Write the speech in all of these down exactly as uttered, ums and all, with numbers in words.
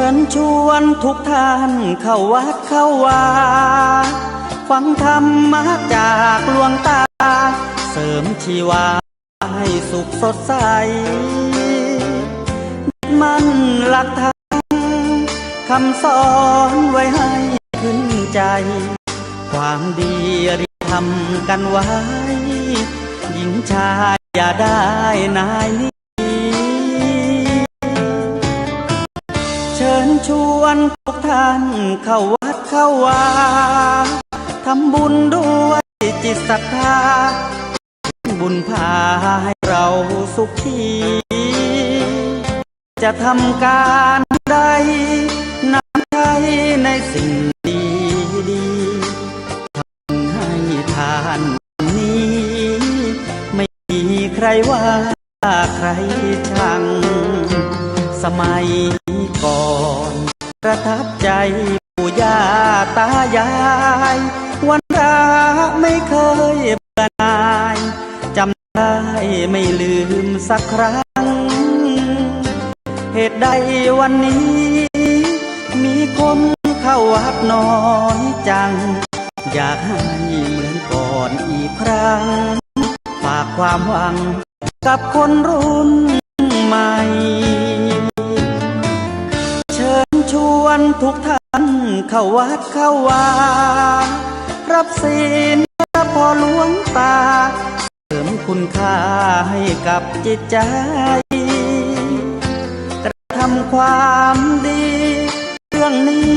ชิญชวนทุกท่านเข้าวัดเข้าวา ฟังธรรมะจากหลวงตา เสริมชีวาให้สุขสดใส ยึดมั่นหลักธรรม คำสอนไว้ให้ขึ้นใจ ความดีรีบทำกันไว้ หญิงชายอย่าได้นายหนี เชิญชวนทุกท่านเข้าวัดเข้าวา ทำบุญด้วยจิตศรัทธา บุญพาให้เราสุขี จะทำการใด นำใช้ในสิ่งดีๆ ทำให้ทานนี้ ไม่มีใครว่าใครชัง สมัยก่อนประทับใจปู่ย่าตายาย วันพระไม่เคยเบื่อหน่าย จำได้ไม่ลืมสักครั้ง เหตุใดวันนี้มีคนเข้าวัดน้อยจัง อยากให้เหมือนก่อนอีกครั้ง ฝากความหวังกับคนรุ่นใหม่ เชิญชวนทุกท่านเข้าวัดเข้าวา รับศีลพ่อหลวงตา เสริมคุณค่าให้กับจิตใจ กระทำความดี เรื่องนี้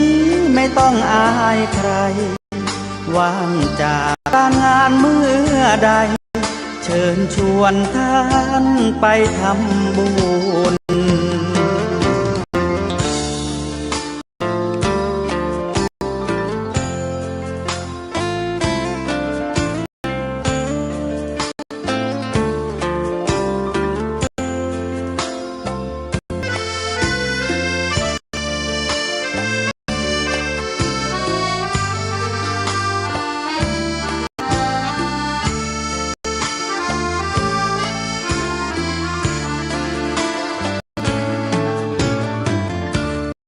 ไม่ต้องอายใคร ว่างจากการงานเมื่อใด เชิญชวนท่านไปทำบุญ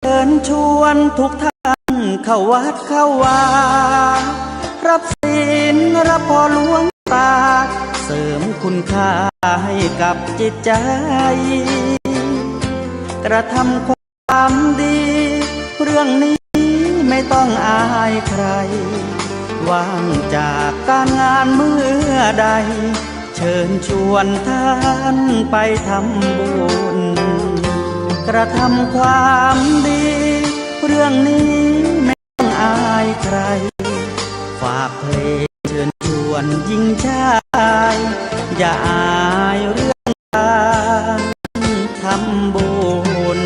เชิญชวนทุกท่านเข้าวัดเข้าวา รับศีลรับพ่อหลวงตา เสริมคุณค่าให้กับจิตใจ กระทำความดี เรื่องนี้ไม่ต้องอายใคร ว่างจากการงานเมื่อใด เชิญชวนท่านไปทำบุญ กระทำความดี เรื่องนี้ไม่ต้องอายใคร ฝากเพลงเชิญชวนหญิงชาย อย่าอายเรื่องการทำบุญ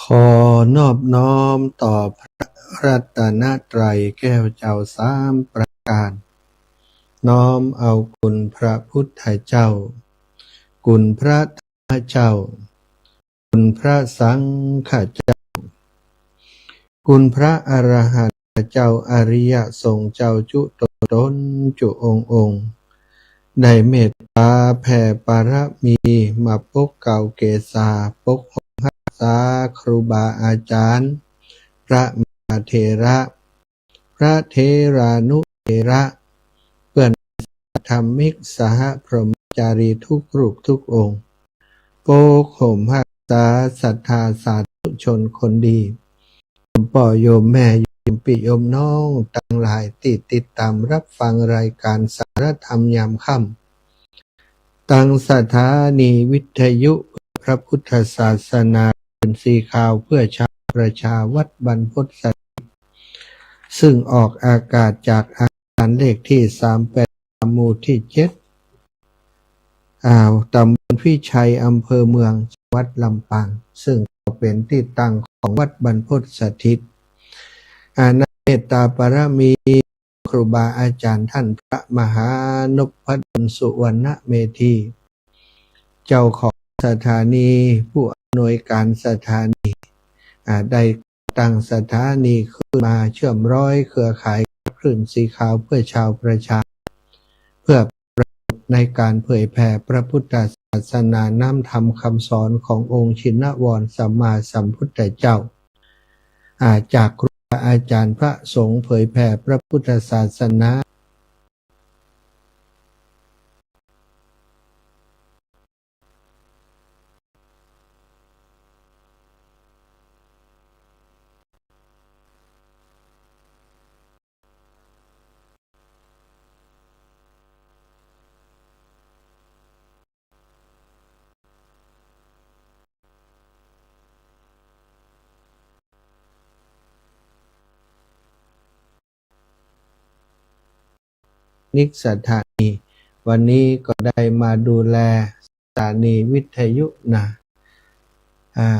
ขอนอบน้อมต่อพระรัตนตรัยแก้วเจ้าสามประการ น้อมเอาคุณพระพุทธเจ้า คุณพระธรรมเจ้า คุณพระสังฆเจ้า คุณพระอรหันตเจ้าอริยสงฆ์เจ้าจุ๊ตนจุ๊องค์องค์ ได้เมตต๋าแผ่ปารมีมาปกเกล้าเกษา ปกห่มฮักษาครูบาอาจ๋ารย์ พระมหาเถระ พระเถรานุเถระ เปื้อนธรรมิกสหพรหมจารีทุกรูปทุกองค์ ปกห่มฮักษาศรัทธาสาธุชนคนดี โยมป้อโยมแม่ โยมปี้โยมน้องตังหลายตี้ติดต๋ามฮับฟังรายก๋านสารธรรมยามค่ำ ตางสถานีวิทยุพระพุทธศาสนา คลื่นสีขาวเพื่อชาวประชา วัดบรรพตสถิต ซึ่งออกอากาศจากอาคารเลขตี้สามแปดสาม หมู่ตี้เจ็ด อ่า ตำบลพิชัย อำเภอเมือง จังหวัดลำปาง ซึ่งก็เป๋นตี้ตั้งของวัดบรรพตสถิต อ่า ในเมตต๋าปารมี ครูบาอาจ๋ารย์ต้านพระมหานพดล สุวรรณเมธี เจ้าของสถานี ผู้อำนวยก๋านสถานี อ่า ได้ตั้งสถานีขึ้นมาเชื่อมร้อยเครือข่ายคลื่นสีขาวเพื่อชาวประชา เพื่อประโยชน์ในก๋านเผยแผ่พระพุทธศาสนา น้ำธรรมคำสอนขององค์ชินวรสัมมาสัมพุทธเจ้า อ่า จากครูบาอาจ๋ารย์พระสงฆ์เผยแผ่พระพุทธศาสนา นิกสถานี วันนี้ก็ได้มาดูแลสถานีวิทยุนะ อ่า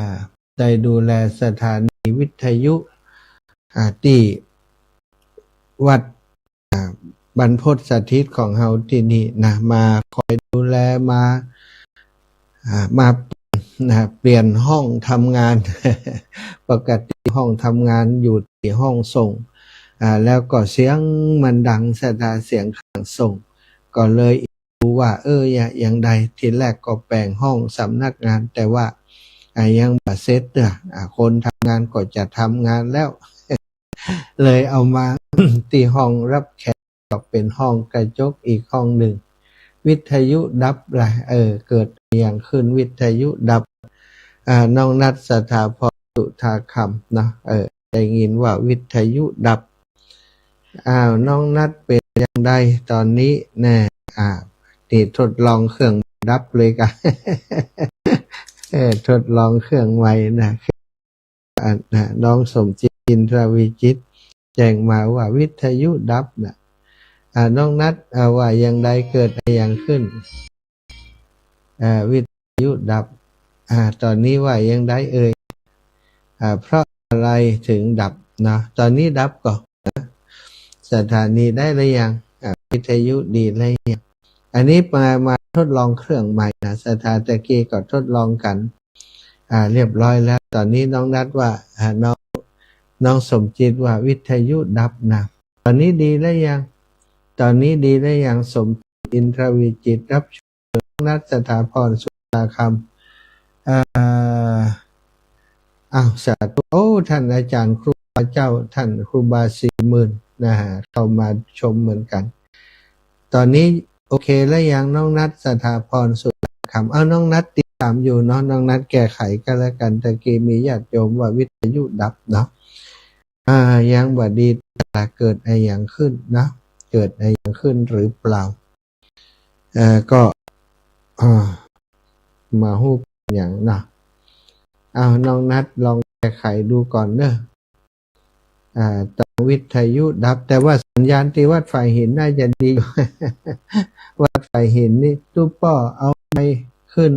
ได้ดูแลสถานีวิทยุ อ่า ตี้วัด อ่า บรรพตสถิตของเฮาตี้นี่นะ มาคอยดูแล มา อ่า มา นะ เปลี่ยนห้องทำงาน ปกติห้องทำงานอยู่ตี้ห้องส่ง อ่า แล้วก็เสียงมันดัง ศรัทธา เสียงข้างส่ง ก็เลยดูว่า เออ อย่าง อย่างใด ทีแรกก็แป๋งห้องสำนักงาน แต่ว่า อ่า ยังบ่เสร็จเตื้อ อ่า คนทำงานก็จะทำงานแล้ว เลยเอามา ตี้ห้องรับแขก ก็เป๋นห้องกระจกอีกห้องนึ่ง วิทยุดับละ เออ เกิดอะหยังขึ้น วิทยุดับ อ่า น้องนัท สถาพร สุธาคำ เนาะ เออ ได้ยินว่าวิทยุดับ อ้าว น้องนัทเป๋นอย่างใดต๋อนนี้แน่ อ่า นี่ทดลองเครื่องดับเลยกะ เออ ทดลองเครื่องใหม่นะ อ่ะ นะ น้องสมจิต อินทรวิจิตร แจ้งมาว่าวิทยุดับนะ อ่า น้องนัท อ่า ว่าอย่างใด เกิดอะหยังขึ้น อ่า วิทยุดับ อ่า ต๋อนนี้ว่าอย่างใดเอ่ย อ่า เพราะอะไรถึงดับเนาะ ต๋อนนี้ดับก่อ สถานีได้หรือยัง อ่า วิทยุดีหรือยัง อันนี้มา มาทดลองเครื่องใหม่นะ ศรัทธา ตะกี้ก็ทดลองกั๋น อ่า เรียบร้อยแล้ว ต๋อนนี้น้องนัทว่า อ่า น้อง น้องสมจิตว่าวิทยุดับนะ ต๋อนนี้ดีหรือยัง ต๋อนนี้ดีหรือยัง สมจิต อินทรวิจิตร รับชม น้องนัท สถาพร สุธาคำ เอ่อ อ้าว สาธุ โอ้ ท่านอาจารย์ครูบาเจ้า ท่านครูบาสี่หมื่น นะฮะ เข้ามาชมเหมือนกั๋น ต๋อนนี้โอเคหรือยัง น้องนัท สถาพร สุธาคำ เอ้า น้องนัทติดตามอยู่เนาะ น้องนัทแก้ไขก็แล้วกั๋น ตะกี้มีญาติโยมว่าวิทยุดับเนาะ อ่า ยังบ่ดี เกิดอะหยังขึ้นเนาะ เกิดอะหยังขึ้นหรือเปล่า เอ่อ ก็ อ่า บ่ฮู้เป๋นหยังเนาะ อ้าว น้องนัทลองแก้ไขดูก่อนเนาะ อ่า ต๋อนวิทยุดับ แต่ว่าสัญญาณตี้วัดฝ่ายหินน่าจะดี วัดฝ่ายหินนี่ ตุ๊ป้อเอาไมค์ขึ้น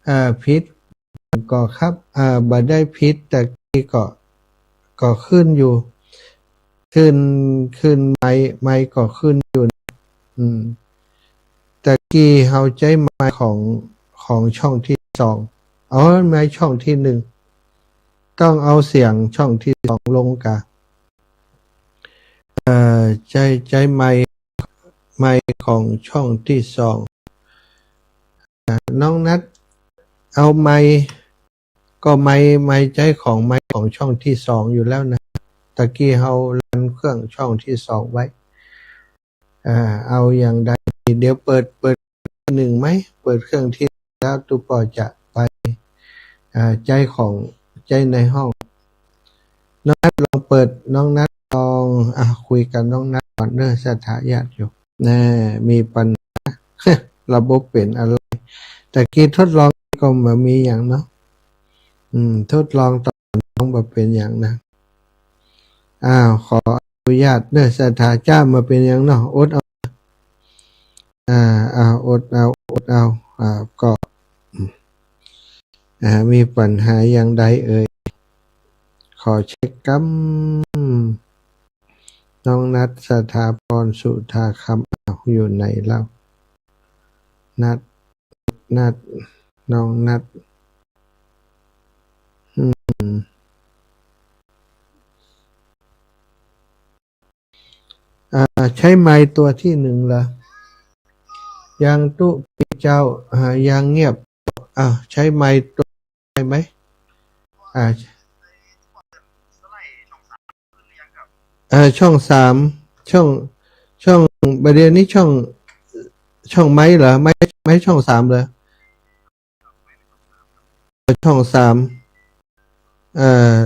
เอ่อ ผิดก่อครับ เอ่อ บ่ได้ผิด ตะกี้ก็ ก็ขึ้นอยู่ ขึ้น ขึ้นไมค์ ไมค์ก็ขึ้นอยู่ อืม ตะกี้เฮาใจ๊ไมค์ของ ของช่องตี้สอง อ๋อ ไมค์ช่องตี้หนึ่ง ต้องเอาเสียงช่องตี้สองลงกะ เอ่อ ใจ๊ ใจ๊ไมค์ ไมค์ของช่องตี้สอง อ่า น้องนัทเอาไมค์ ก็ไมค์ ไมค์ใจ๊ของ ไมค์ของช่องตี้สองอยู่แล้วนะ ตะกี้เฮารันเครื่องช่องตี้สองไว้ อ่า เอาอย่างใด เดี๋ยวเปิด เปิดหนึ่งไหม เปิดเครื่องตี้แล้วตุ๊ป้อจะไป อ่า ใจ๊ของ ใจ๊ในห้อง น้องนัทลองเปิด น้องนัทลอง อ่ะ คุยกับน้องนัทก่อนเนาะ ศรัทธาญาติโยม แน่ มีปัญหา ระบบเป๋นอะไร ตะกี้ทดลองก็บ่มีหยังเนาะ อืม ทดลองต๋อนน้องบ่เป๋นหยังนะ อ้าว ขออนุญาตเนาะ ศรัทธา จ้า บ่เป๋นหยังเนาะ อดเอา อ่า อ่า อดเอา อดเอา อ่า ก็ อ่า มีปัญหาอย่างใดเอ่ย ขอเช็คกำ น้องนัท สถาพร สุธาคำ อ้าว อยู่ไหนแล้ว นัท นัท น้องนัท อืม อ่า ใจ๊ไมค์ตั๋วตี้หนึ่งเหรอ ยังตุ๊ปี้เจ้า อ่า ยังเงียบ อ่า ใจ๊ไมค์ตั๋วได้ไหม อ่า เอ่อ ช่องสาม ช่อง ช่อง บ่าเดี่ยวนี้ช่อง ช่องไมค์เหรอ ไมค์ ไมค์ช่องสามเหรอ ช่องสาม เอ่อ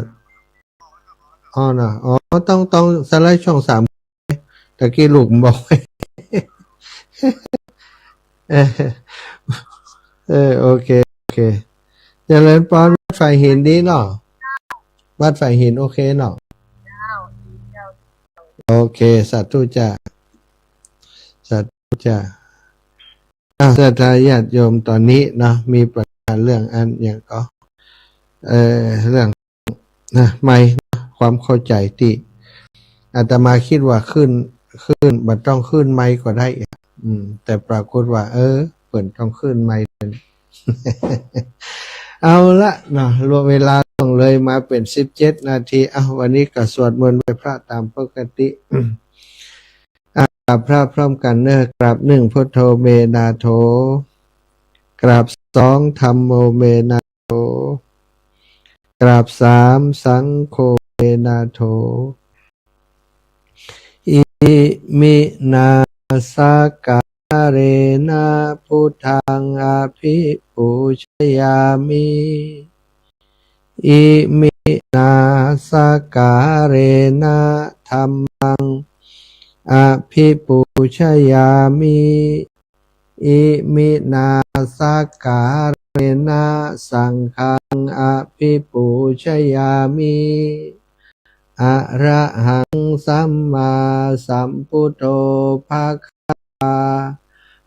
อ๋อนะ อ๋อ ต้อง ต้องสไลด์ช่องสาม ตะกี้ลูกบอก เออ เออ โอเค โอเค เจริญพร วัดฝ่ายหินดีเนาะ วัดฝ่ายหินโอเคเนาะ โอเค สาธุจ้า จะ อ่ะ ศรัทธาญาติโยม ต๋อนนี้เนาะ มีปัญหาเรื่องอันหยังก่อ เอ่อ เรื่อง นะ ไมค์เนาะ ความเข้าใจ๋ตี้ อาตมาคิดว่าขึ้น ขึ้น บ่ต้องขึ้นไมค์ก็ได้อะ อืม แต่ปรากฏว่า เออ เปิ้นต้องขึ้นไมค์เปิ้น เอาละเนาะ ล่วงเวลาล่วงเลยมาเป๋นสิบเจ็ดนาที เอ้า วันนี้ก็สวดมนต์ไหว้พระต๋ามปกติ อ่ะ กราบพระพร้อมกั๋นเนาะ กราบหนึ่ง พุทโธ เม นาโถ กราบสอง ธัมโม เม นาโถ กราบสาม สังโฆ เม นาโถ อิมินา สักการะนะ พุทธัง อภิปูชยามิ อิมินา สักการะนะ ธัมมัง อภิปูชยามิ อิมินา สักการะนะ สังฆัง อภิปูชยามิ อะระหัง สัมมาสัมพุทโธ ภะคะวา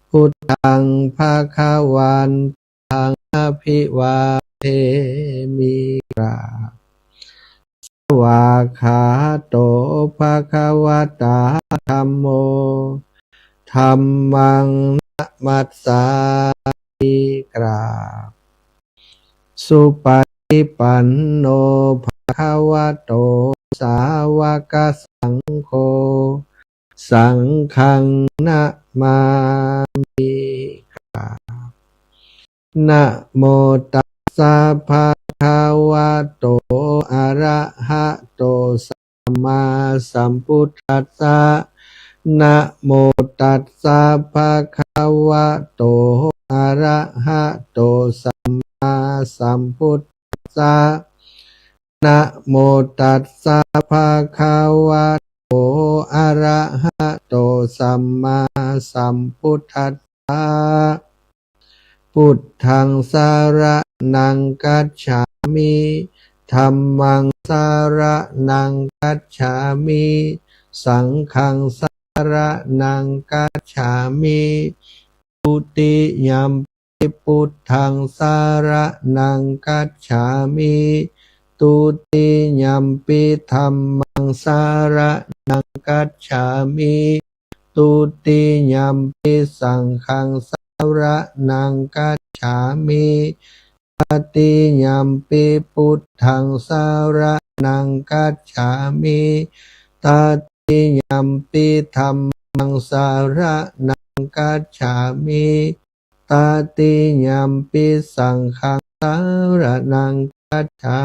พุทธัง ภะคะวัน ตัง อะภิวาเทมิ กราบ สวากขาโต ภะคะวะตา ธัมโม ธัมมัง นะมัสสามิ กราบ สุปะฏิปันโน ภะคะวะโต สาวกสังโฆ สังฆัง นะมามิ กราบ นะโม ตัสสะ ภะคะวะโต อะระหะโต สัมมาสัมพุทธัสสะ นะโม ตัสสะ ภะคะวะโต อะระหะโต สัมมาสัมพุทธัสสะ นะโม ตัสสะ ภะคะวะโต อะระหะโต สัมมาสัมพุทธัสสะ พุทธัง สะระณัง คัจฉามิ ธัมมัง สะระณัง คัจฉามิ สังฆัง สะระณัง คัจฉามิ ทุติยัมปิ พุทธัง สะระณัง คัจฉามิ ทุติยัมปิ ธัมมัง สะระณัง คัจฉามิ ทุติยัมปิ สังฆัง สะระณัง คัจฉามิ ตติยัมปิ พุทธัง สะระณัง คัจฉามิ ตติยัมปิ ธัมมัง สะระณัง คัจฉามิ ตติยัมปิ สังฆัง สะระณัง คัจฉา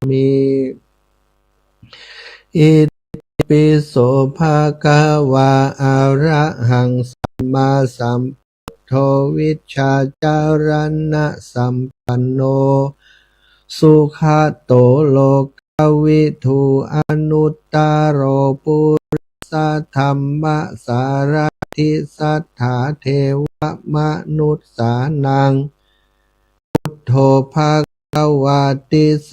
มิ อิติปิโส ภะคะวา อะระหัง สัมมาสัมพุทโธ วิชชาจารณะสัมปันโน สุขะโต โลกวิทู อนุตตะโร ปุริสะธัมมะสารถิ สัตถาเทวะมนุสสานัง พุทโธ ภะคะวาติ ส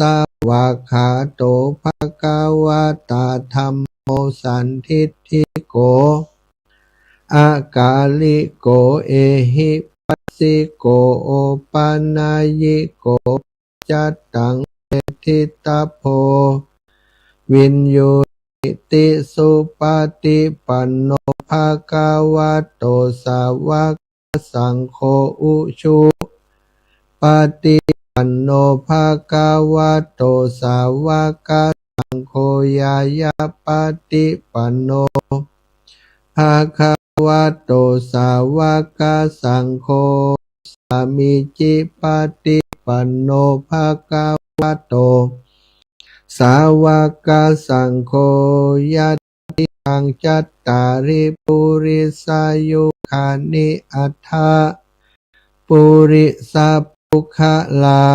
วากขาโต ภะคะวะตา ธัมโม สันทิฏฐิโก อะกาลิโก เอหิปัสสิโก โอปะนยิโก ปัจจัตตัง เวทิตะโพ วินยูหิติ สุปะฏิปันโน ภะคะวะโต สาวะ สังโฆ อุชุปะฏิปันโน ภะคะวะโต สาวะกะสังโฆ ญาณปะฏิปันโน ภะคะวะโต สาวะกะสังโฆ สามีจิปะฏิปันโน ภะคะวะโต สาวะกะสังโฆ ยะ ติตัง จัตตาริ ปุริสายุคานิ อัตถะ ปุริสะปุคคละ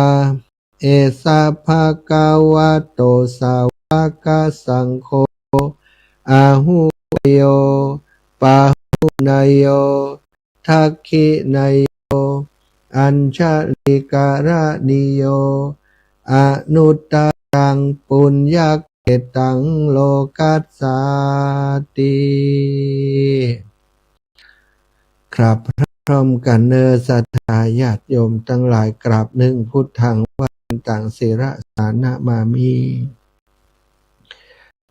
เอสะ ภะคะวะโต สาวะกะสังโฆ อาหุเนโย ปาหุเนโย ทักขิเนโย อัญชะลีกะระณีโย อนุตตะรัง ปุญญะเขตตัง โลกัสสาติ กราบพร้อมกันเน่อศรัทธาญาติโยมตังหลาย กราบ หนึ่ง พุทธังวรันตัง ศิรสานะมามิ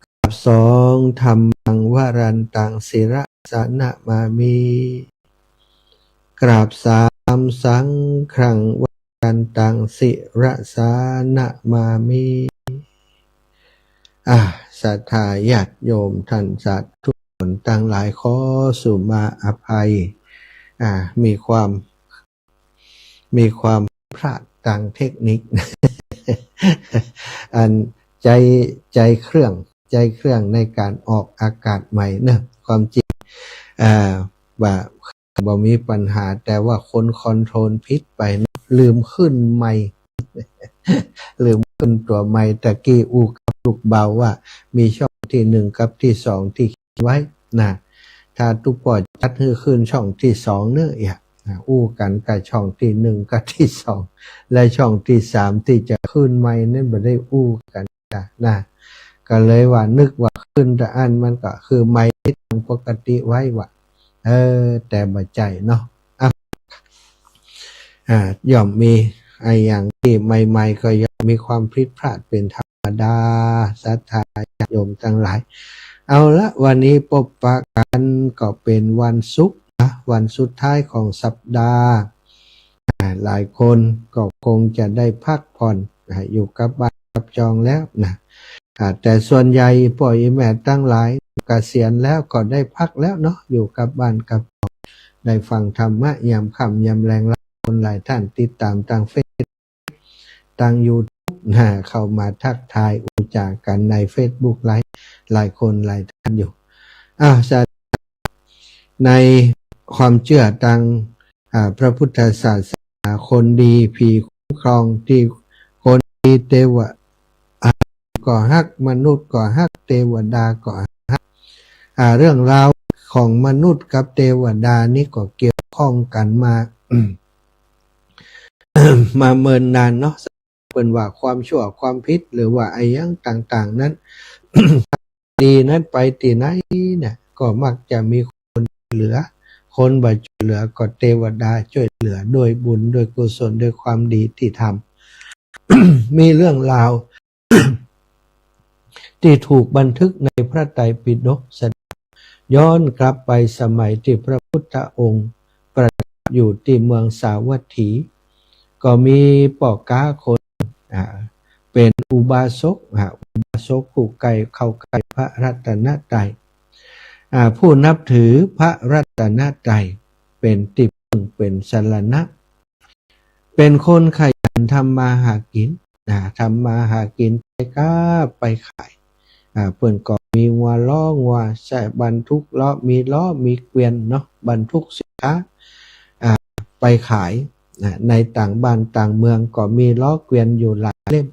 กราบ สอง ธัมมังวรันตัง ศิรสานะมามิ กราบ สาม สังฆังวรันตัง ศิรสานะมามิ อ่า ศรัทธาญาติโยมท่านสาธุชนตังหลาย ขอสุมาอภัย อ่า มีความ มีความพลาดตางเทคนิค อันใจ๊ ใจ๊เครื่อง ใจ๊เครื่องในก๋านออกอากาศใหม่เนาะ ความจริง อ่า ว่าบ่มีปัญหา แต่ว่าคนคอนโทรลผิดไปเนาะ ลืมขึ้นไมค์ ลืมขึ้นตั๋วไมค์ ตะกี้อู้กับลูกเบาว่ามีช่องตี้หนึ่งกับตี้สองตี้เขียนไว้นะ ถ้าตุ๊ป้อจัดหื้อขึ้นช่องตี้สองเน่อ อย่า นะ อู้กั๋นกับช่องตี้หนึ่งกับตี้สอง และช่องตี้สามตี้จะขึ้นไมค์นั้นบ่ได้อู้กั๋นนะ ก็เลยว่านึกว่าขึ้นตะอั้น มันก็คือไมค์ตี้ตั้งปกติไว้ว่า เออ แต่บ่ใจ้เนาะ อ่ะ อ่า ย่อมมีอะหยังตี้ใหม่ๆ ก็ย่อมมีความผิดพลาดเป๋นธรรมดา ศรัทธาญาติโยมตังหลาย เอาละ วันนี้ปะกั๋นก็เป๋นวันศุกร์นะ วันสุดท้ายของสัปดาห์ อ่า หลายคนก็คงจะได้พักผ่อน อ่า อยู่กับบ้านกับจองแล้วนะ อ่า แต่ส่วนใหญ่ป้ออี่แม่ตังหลายเกษียณแล้วก็ได้พักแล้วเนาะ อยู่กับบ้านกับจอง ได้ฟังธรรมะยามค่ำยามแลง หลายคนหลายท่านติดต๋ามตางเฟซ ตางยูทูบนะ เข้ามาทักทายอู้จ๋ากั๋นในเฟซบุ๊ก หลาย หลายคนหลายท่านอยู่ อ่า ในความเจื้อตาง อ่า พระพุทธศาสนา คนดีผีคุ้มครอง ตี้คนดีเตวะ อ่า ก็ฮัก มนุษย์ก็ฮัก เตวดาก็ฮัก อ่า เรื่องราวของมนุษย์กับเตวดานี่ก็เกี่ยวข้องกั๋นมา มาเมินนานเนาะ เปิ้นว่าความชั่วความผิด หรือว่าอะหยังต่างๆ นั้น ดีนั้นไปตี้ไหนเนี่ย ก็มักจะมีคนช่วยเหลือ คนบ่ช่วยเหลือก็เตวดาช่วยเหลือด้วยบุญด้วยกุศลด้วยความดีตี้ทำ มีเรื่องราว ตี้ถูกบันทึกในพระไตรปิฎก ย้อนกลับไปสมัยตี้พระพุทธองค์ประทับอยู่ตี้เมืองสาวัตถี ก็มีป้อก๊าคน อ่า เป๋นอุบาสก อ่า อุบาสกผู้ใค่เข้าใค่พระรัตนตรัย อ่า ผู้นับถือพระรัตนตรัย เป๋นตี้พึ่ง เป๋นสรณะ เป๋นคนขยันทำมาหากิ๋น อ่า ทำมาหากิ๋น ไปก๊าไปขาย อ่า เปิ้นก็มีงัวล้อ งัวใช้บรรทุกล้อ มีล้อ มีเกวียนเนาะ บรรทุกสินค้า อ่า ไปขาย อ่า ในต่างบ้านต่างเมืองก็มีล้อเกวียนอยู่หลายเล่ม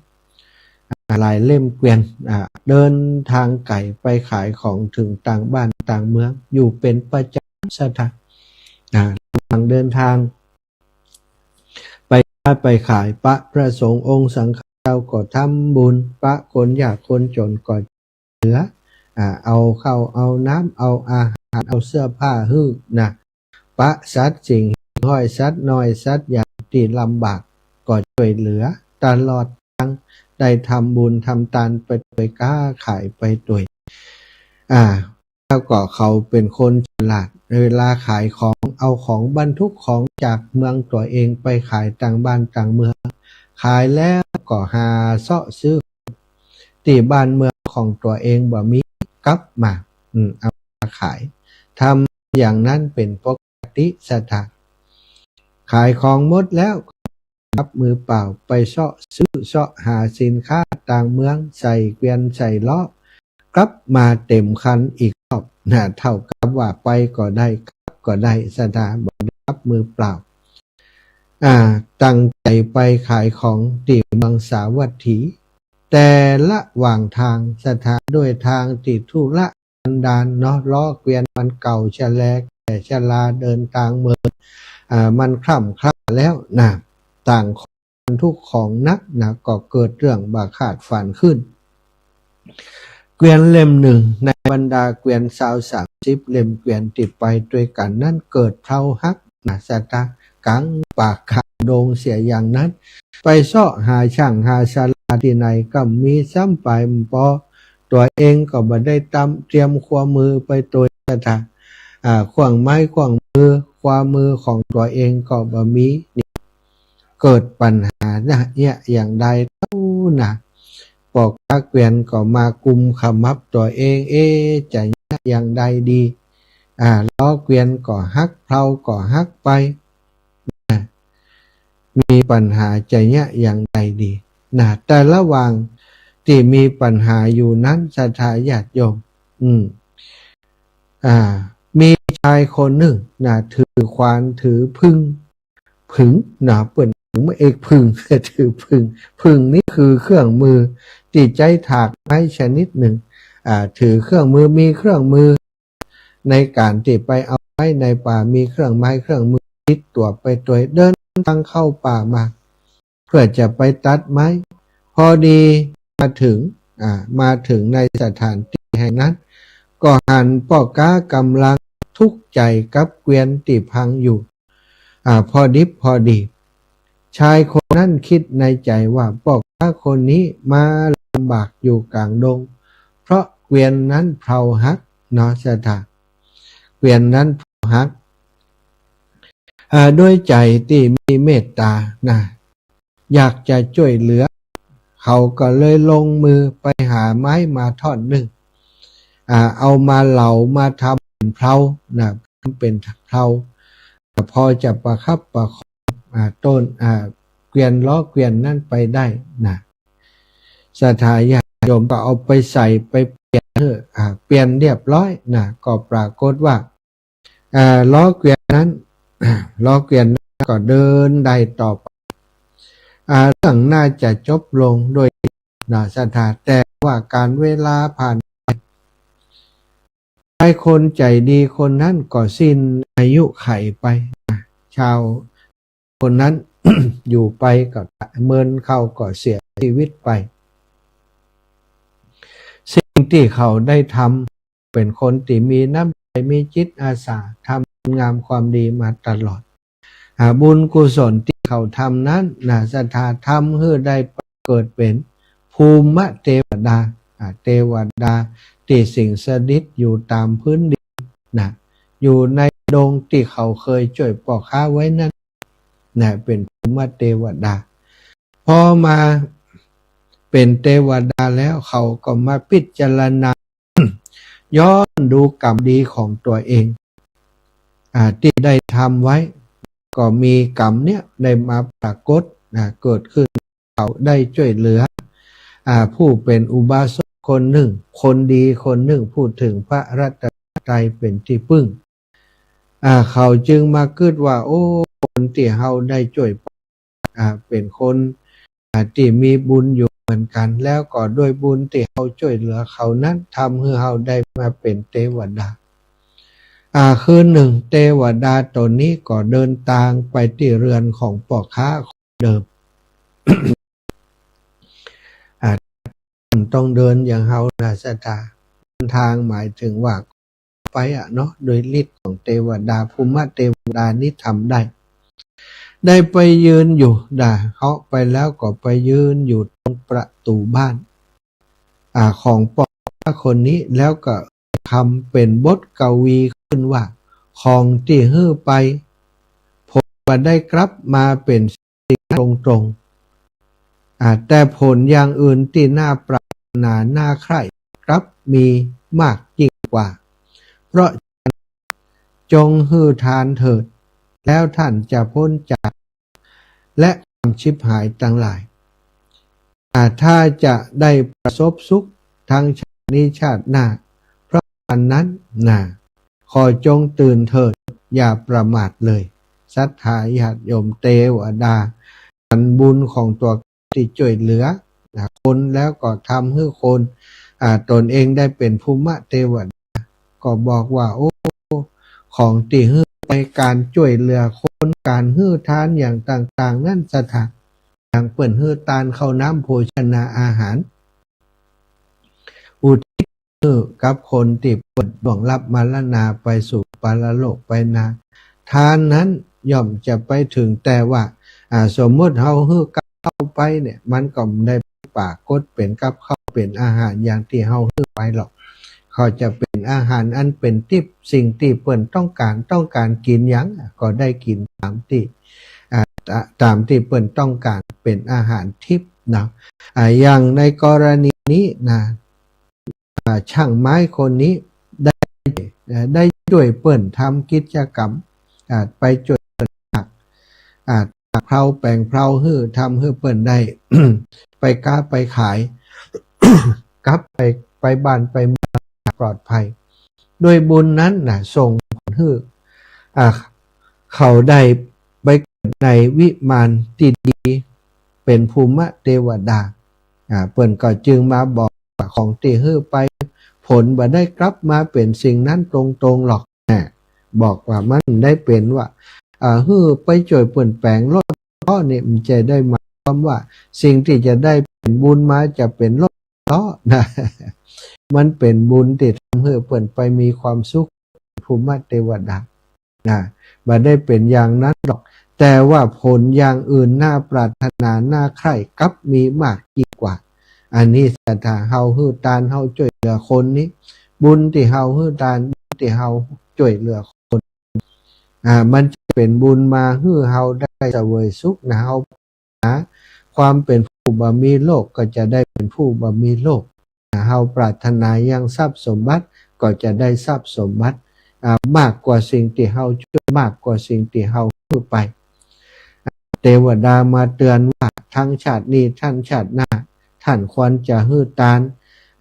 อ่า หลายเล่มเกวียน อ่า เดินทางไก๋ไปขายของเถิงต่างบ้านต่างเมืองอยู่เป๋นประจ๋ำ ศรัทธา อ่า ระหว่างเดินทาง ไปค้าไปขาย ปะพระสงฆ์องค์สังฆาเจ้าก็ทำบุญ ปะคนยากคนจ๋นก็เหลือ อ่า เอาข้าวเอาน้ำ เอาอาหาร เอาเสื้อผ้าหื้อนะ ปะสัตว์สิ่งห้อย สัตว์น้อยสัตว์ใหญ่ตี้ลำบากก็ช่วยเหลือตลอดตาง ได้ทำบุญทำตานไปตวย ก๊าขายไปตวย อ่า แล้วก็เขาเป๋นคนฉลาด เวลาขายของ เอาของบรรทุกของจากเมืองตั๋วเองไปขายต่างบ้านต่างเมือง ขายแล้วก็หาเซาะซื้อตี้บ้านเมืองของตั๋วเองบ่มี กลับมา อืม เอามาขาย ทำอย่างนั้นเป๋นปกติ ศรัทธา ขายของหมดแล้ว กลับมือเปล่า ไปเซาะซื้อเซาะหาสินค้าต่างเมือง ใส่เกวียนใส่ล้อ กลับมาเต๋มคันอีกรอบนะ เต้ากับว่าไปก็ได้ กลับก็ได้ ศรัทธา บ่ได้กลับมือเปล่า อ่า ตั้งใจ๋ไปขายของตี้เมืองสาวัตถี แต่ละหว่างตาง ศรัทธา ด้วยตางตี้ทุรกันดารเนาะ ล้อเกวียนมันเก่าชะแล แก่ชรา เดินตางเมิน อ่า มันคร่ำคร่าแล้วนะ ต่างคนบรรทุกของหนักนะ ก็เกิดเรื่องบ่คาดฝันขึ้น กวียนเล่มนึ่งในบรรดาเกวียนซาวสามสิบเล่มเกวียนตี้ไปตวยกั๋นนั้น เกิดเพลาหักนาศรัทธา ก๋างป่าก๋างดงเสียอย่างนั้น ไปเซาะหาช่างหาสลาตี้ไหนก็บ่มี ซ้ำไปบ่ปอ ตั๋วเองก็บ่ได้ตำ เตรียมครัวมือไปตวยศรัทธา อ่า เครื่องไม้เครื่องมือ ครัวมือของตั๋วเองก็บ่มี นี่เกิดปัญหาเยียะอย่างใดเต้านา ป้อก๊าเกวียนก็มากุมขมับตั๋วเอง เอ๊ะ จะเยียะอย่างใดดี อ่า ล้อเกวียนก็หัก เพลาก็หักไป นะ มีปัญหาจะเยียะอย่างใดดี นะ แต่ระหว่างตี้มีปัญหาอยู่นั้น ศรัทธาญาติโยม อืม อ่า มีชายคนนึ่งนะ ถือขวาน ถือผึ้ง ผึ้งนะ เปิ้นผึ้ง เอกผึ้ง ถือผึ้ง ผึ้งนี่คือเครื่องมือตี้ใจ๊ถากไม้ชนิดนึ่ง อ่า ถือเครื่องมือ มีเครื่องมือ ในก๋านตี้ไปเอาไม้ในป่า มีเครื่องไม้เครื่องมือติดตั๋วไปตวย เดินตางเข้าป่ามา เพื่อจะไปตัดไม้ พอดีมาเถิง อ่า มาเถิงในสถานตี้แห่งนั้น ก็หันป้อก๊าก๋ำลังตุ๊กใจ๋กับเกวียนตี้พังอยู่ อ่า พอดิบพอดี ชายคนนั้นกึ๊ดในใจ๋ว่า ป้อก๊าคนนี้มาลำบากอยู่ก๋างดง เพราะเกวียนนั้นเพลาหักเนาะศรัทธา เกวียนนั้นเพลาหัก อ่า ด้วยใจ๋ตี้มีเมตต๋านะ อยากจะจ้วยเหลือ เขาก็เลยลงมือไปหาไม้มาท่อนนึ่ง อ่า เอามาเหลามาทำเป๋นเพลานะ ทำเป๋นเพลา พอจะประคับประคอง อ่า ต้น อ่า เกวียนล้อเกวียนนั้นไปได้นะ ศรัทธาญาติโยมก็เอาไปใส่ไปเปลี่ยน เออ อ่า เปลี่ยนเรียบร้อยนะ ก็ปรากฏว่า อ่า ล้อเกวียนนั้น ล้อเกวียนนั้นก็เดินได้ต่อไป อ่า เรื่องน่าจะจบลงโดยนะศรัทธา แต่ว่าก๋าลเวลาผ่านไป ชายคนใจ๋ดีคนนั้นก็สิ้นอายุขัยไปนะ ชาวคนนั้น อยู่ไปก็เมินเข้าก็เสียชีวิตไป สิ่งตี้เขาได้ทำ เป๋นคนตี้มีน้ำใจ๋ มีจิตอาสา ทำคุณงามความดีมาตลอด อ่า บุญกุศลตี้เขาทำนั้นนะศรัทธา ทำหื้อได้เกิดเป๋นภูมิเตวดา อ่า เตวดาตี้สิงสถิตอยู่ต๋ามพื้นดินนะ อยู่ในดงตี้เขาเคยจ้วยป้อก๊าไว้นั้นนะ เป๋นภูมิเตวดา พอมาเป๋นเตวดาแล้ว เขาก็มาพิจารณา ย้อนดูกรรมดีของตั๋วเอง อ่า ตี้ได้ทำไว้ ก็มีกรรมเนี้ยได้มาปรากฏนะ เกิดขึ้น เขาได้จ้วยเหลือ อ่า ผู้เป๋นอุบาสกคนนึ่ง คนดีคนนึ่ง ผู้เถิงพระรัตนตรัยเป๋นตี้ปึ้ง อ่า เขาจึงมากึ๊ดว่า โอ้ คนตี้เฮาได้จ้วย อ่า เป๋นคน อ่า ตี้มีบุญอยู่เหมือนกั๋น แล้วก็ด้วยบุญตี้เฮาจ้วยเหลือเขานั้น ทำหื้อเฮาได้มาเป๋นเตวดา อ่า คืนนึ่งเตวดาต๋นนี้ก็เดินตางไปตี้เฮือนของป้อก๊าคนเดิม อ่า ต้องเดินอย่างเฮานะศรัทธา เดินตางหมายเถิงว่า ไปอะเนาะ โดยฤทธิ์ของเตวดา ภูมิเตวดานี้ทำได้ ได้ไปยืนอยู่ ได้เหาะไปแล้วก็ไปยืนอยู่ตรงประตู๋บ้าน อ่า ของป้อก๊าคนนี้ แล้วก็คำเป๋นบทกวีขึ้นว่า ของตี้หื้อไป ผลบ่ได้กลับมาเป๋น ตรงๆ อ่า แต่ผลอย่างอื่นตี้น่าปรารถนาน่าใคร่กลับมีมากยิ่งกว่า เพราะฉะนั้นจงหื้อทานเถิด แล้วท่านจะป๊นจาก และความฉิบหายตังหลาย อ่า ถ้าจะได้ประสบสุขทั้งชาตินี้ชาติหน้า เพราะฉะนั้นนะ ขอจงตื่นเถิด อย่าประมาทเลย ศรัทธาญาติโยม เตวดาหันบุญของตั๋วตี้จ้วยเหลือนะ คนแล้วก็ทำหื้อคน อ่า ต๋นเองได้เป๋นภูมิเตวดา ก็บอกว่า โอ้ ของตี้หื้อไป ก๋านจ้วยเหลือคน ก๋านหื้อทานอย่างต่างๆ นั้นศรัทธา อย่างเปิ้นหื้อตานข้าวน้ำโภชนาอาหาร อุทิศ หื้อกับคนตี้เปิ้นล่วงลับมรณาไปสู่ปรโลกไปนา ทานนั้นย่อมจะไปเถิง แต่ว่า อ่า สมมุติเฮาหื้อกับข้าวไปเนี่ย มันก็บ่ได้ปรากฏเป๋นกับข้าวเป๋นอาหารอย่างตี้เฮาหื้อไปหรอก เขาจะเป๋นอาหารอันเป๋นทิพย์ สิ่งตี้เปิ้นต้องก๋าน ต้องก๋านกิ๋นหยังก็ได้กิ๋นต๋ามตี้ อ่า ต๋า- ต๋ามตี้เปิ้นต้องก๋าน เป๋นอาหารทิพย์นะ อ่า อย่างในกรณีนี้นะ อ่า ช่างไม้คนนี้ได้ เอ่อ ได้จ้วยเปิ้นทำกิจกรรม อ่า ไปจ้วยเปิ้นตาก อ่า ตากเพลาแป๋งเพลาหื้อ ทำหื้อเปิ้นได้ ไปก๊าไปขาย กลับไป ไปบ้านไปเมืองปลอดภัย ด้วยบุญนั้นนะ ส่งผลหื้อ อ่า เขาได้ไปเกิดในวิมานตี้ดี เป๋นภูมิเตวดา อ่า เปิ้นก็จึงมาบอกว่าของตี้หื้อไป ผลบ่ได้กลับมาเป๋นสิ่งนั้นตรงๆ หรอก นะ บอกว่ามันได้เป๋นว่า อ่า หื้อไปจ้วยเปิ้นแป๋งรถเกาะนี่ มันจะได้หมายความว่าสิ่งตี้จะได้เป๋นบุญมาจะเป๋นรถเกาะนะ มันเป๋นบุญตี้ทำหื้อเปิ้นไปมีความสุข ภูมิเตวดา นะ บ่ได้เป๋นอย่างนั้นหรอก แต่ว่าผลอย่างอื่นน่าปรารถนาน่าใคร่กลับมีมากยิ่งกว่า อันนี้ศรัทธา เฮาหื้อตาน เฮาจ้วยเหลือคนนี้ บุญตี้เฮาหื้อตาน บุญตี้เฮาจ้วยเหลือคน อ่า มันจะเป๋นบุญมาหื้อเฮาได้เสวยสุขนะ เฮา หาความเป๋นผู้บ่มีโรคก็จะได้เป๋นผู้บ่มีโรค เฮาปรารถนายังทรัพย์สมบัติก็จะได้ทรัพย์สมบัติ อ่า มากกว่าสิ่งตี้เฮาจ้วย มากกว่าสิ่งตี้เฮาหื้อไป เตวดามาเตือนว่า ทั้งชาตินี้ทั้งชาติหน้า ต้านควรจะหื้อตาน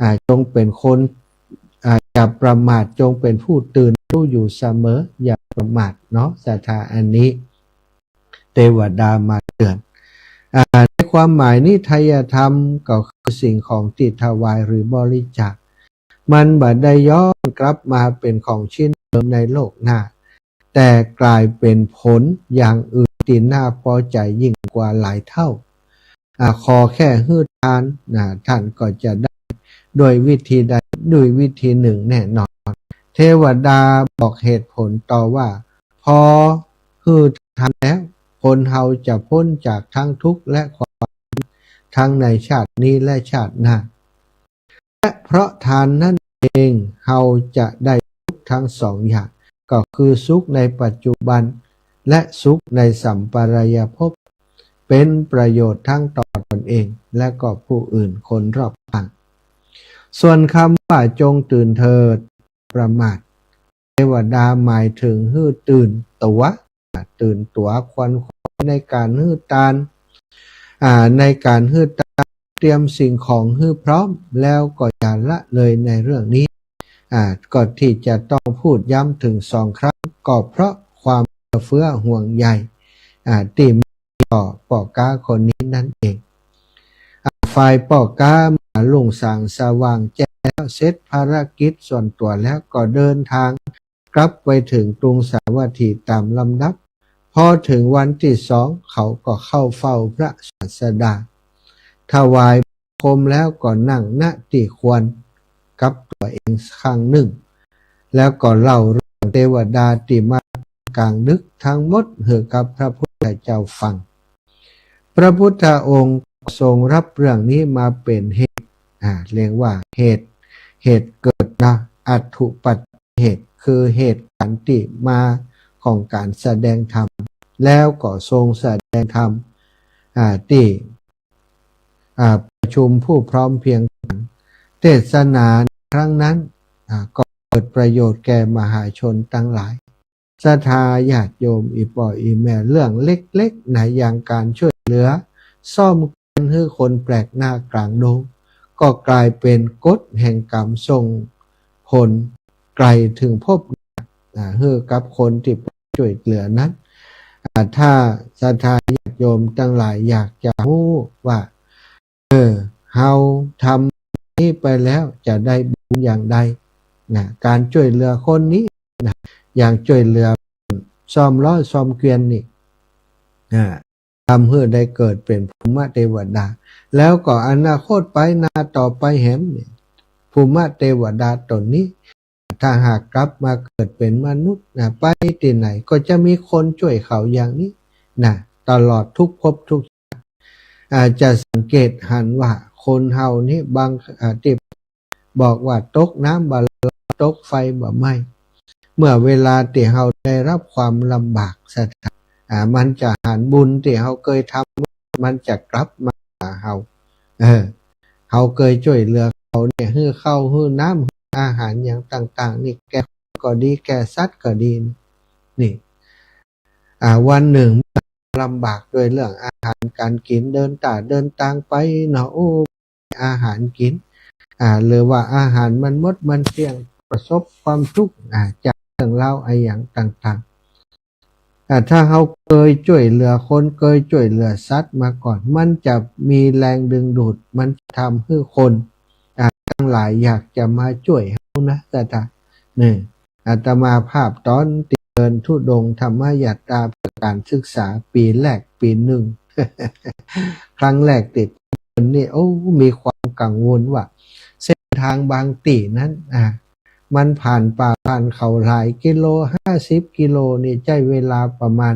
อ่า จงเป๋นคน อ่า อย่าประมาท จงเป๋นผู้ตื่นรู้อยู่เสมอ อย่าประมาทเนาะ ศรัทธา อันนี้ เตวดามาเตือน อ่า ในความหมายนี้ ทายธรรมก็คือสิ่งของตี้ถวายหรือบริจาค มันบ่ได้ย้อนกลับมาเป๋นของชิ้นเดิมในโลกหน้า แต่กลายเป๋นผลอย่างอื่นตี้น่าพอใจ๋ยิ่งกว่าหลายเท่า อ่า ขอแค่หื้อตานนะ ต้านก็จะได้ด้วยวิธีใด ด้วยวิธีหนึ่งแน่นอน เตวดาบอกเหตุผลต่อว่า พอหื้อตานแล้ว คนเฮาจะป๊นจากทั้งทุกข์และความทุกข์ทั้งในชาตินี้และชาติหน้า และเพราะตานนั้นเอง เฮาจะได้สุขทั้งสองอย่าง ก็คือสุขในปัจจุบัน และสุขในสัมปรายภพ เป๋นประโยชน์ทั้งต่อตนเอง และก็ผู้อื่นคนรอบข้าง ส่วนคำว่าจงตื่นเถิด ประมาท เตวดาหมายเถิงหื้อตื่นตั๋ว ตื่นตั๋วขวนขวายในก๋านหื้อตาน อ่า ในก๋านหื้อตาน เตรียมสิ่งของหื้อพร้อม แล้วก็อย่าละเลยในเรื่องนี้ อ่า ก็ตี้จะต้องพูดย้ำเถิงสองครั้ง ก็เพราะความเอื้อเฟื้อห่วงใย อ่า ตี้มีต่อป้อก๊าคนนี้นั่นเอง อ่า ฝ่ายป้อก๊าเมื่อรุ่งสางสว่างแจ้งแล้ว เสร็จภารกิจส่วนตั๋วแล้ว ก็เดินตางกลับไปเถิงกรุงสาวัตถีต๋ามลำดับ พอเถิงวันตี้สอง เขาก็เข้าเฝ้าพระศาสดา ถวายบังคมแล้วก็นั่ง ณ ตี้ควรกับตั๋วเองครั้งนึ่ง แล้วก็เล่าเรื่องเตวดาตี้มากลางดึกตังหมดหื้อกับพระพุทธเจ้าฟัง พระพุทธองค์ทรงฮับเรื่องนี้มาเป๋นเหตุ อ่า เรียกว่าเหตุ เหตุเกิดนะ อัตถุปัจจัยเหตุ คือเหตุก๋ารณ์ตี้มาของก๋านแสดงธรรม แล้วก็ทรงแสดงธรรม อ่า ตี้ อ่า ประชุมผู้พร้อมเพรียงกัน เทศนาครั้งนั้น อ่า ก็เกิดประโยชน์แก่มหาชนตังหลาย ศรัทธาญาติโยมอี่ป้ออี่แม่ เรื่องเล็กๆ นะ อย่างก๋านจ้วยเหลือซ่อมแกนหื้อคนแปลกหน้ากลางดง ก็กลายเป๋นกฎแห่งกรรมส่งผลไกลเถิงภพหน้า อ่า หื้อกับคนตี้จ้วยเหลือนั้น อ่า ถ้าศรัทธาญาติโยมตังหลายอยากจะฮู้ว่า เออ เฮาทำนี้ไปแล้วจะได้บุญอย่างใดนะ ก๋านจ้วยเหลือคนนี้นะ อย่างจ้วยเหลือซ่อมล้อซ่อมเกวียนนี่ อ่า ทำหื้อได้เกิดเป๋นภูมิเตวดา แล้วก็อนาคตไปหน้าต่อไปแหมนี่ ภูมิเทวดาต๋นนี้ ถ้าหากกลับมาเกิดเป๋นมนุษย์นะ ไปตี้ไหนก็จะมีคนจ้วยเขาอย่างนี้นะ ตลอดทุกภพทุกชาติ อ่า จะสังเกตหันว่าคนเฮานี่บาง อ่า ตี้บอกว่าตกน้ำบ่ไหล ตกไฟบ่ไหม้ เมื่อเวลาตี้เฮาได้รับความลำบากสะท้า อ่า มันจะหันบุญตี้เฮาเกยทำ มันจะกลับมาหาเฮา เออ เฮาเกยจ้วยเหลือเขาเนี่ย หื้อข้าว หื้อน้ำ หื้ออาหารอย่างต่างๆ นี่ แก่คนก็ดี แก่สัตว์ก็ดี นี่ อ่า วันหนึ่งลำบากด้วยเรื่องอาหารการกิน เดินตาเดินตางไปเนาะ โอ้ อาหารกิน อ่า หรือว่าอาหารมันหมดมันเสี้ยง ประสบความทุกข์ อ่า จากเรื่องราวอะหยังต่างๆ อ่า ถ้าเฮาเกยจ้วยเหลือคน เกยจ้วยเหลือสัตว์มาก่อน มันจะมีแรงดึงดูด มันจะทำหื้อคน อ่า ตังหลายอยากจะมาจ้วยเฮานะ ศรัทธา นี่ อาตมาภาพต๋อนตี้เดินธุดงค์ธรรมยาตราเพื่อก๋านศึกษาปี๋แรกปี๋นึ่ง ครั้งแรกตี้เดินนี่ โอ้ มีความกังวลว่า เส้นทางบางตี้นั้น อ่า มันผ่านป่าผ่านเขาหลายกิโล ห้าสิบกิโลนี่ใจ๊เวลาประมาณ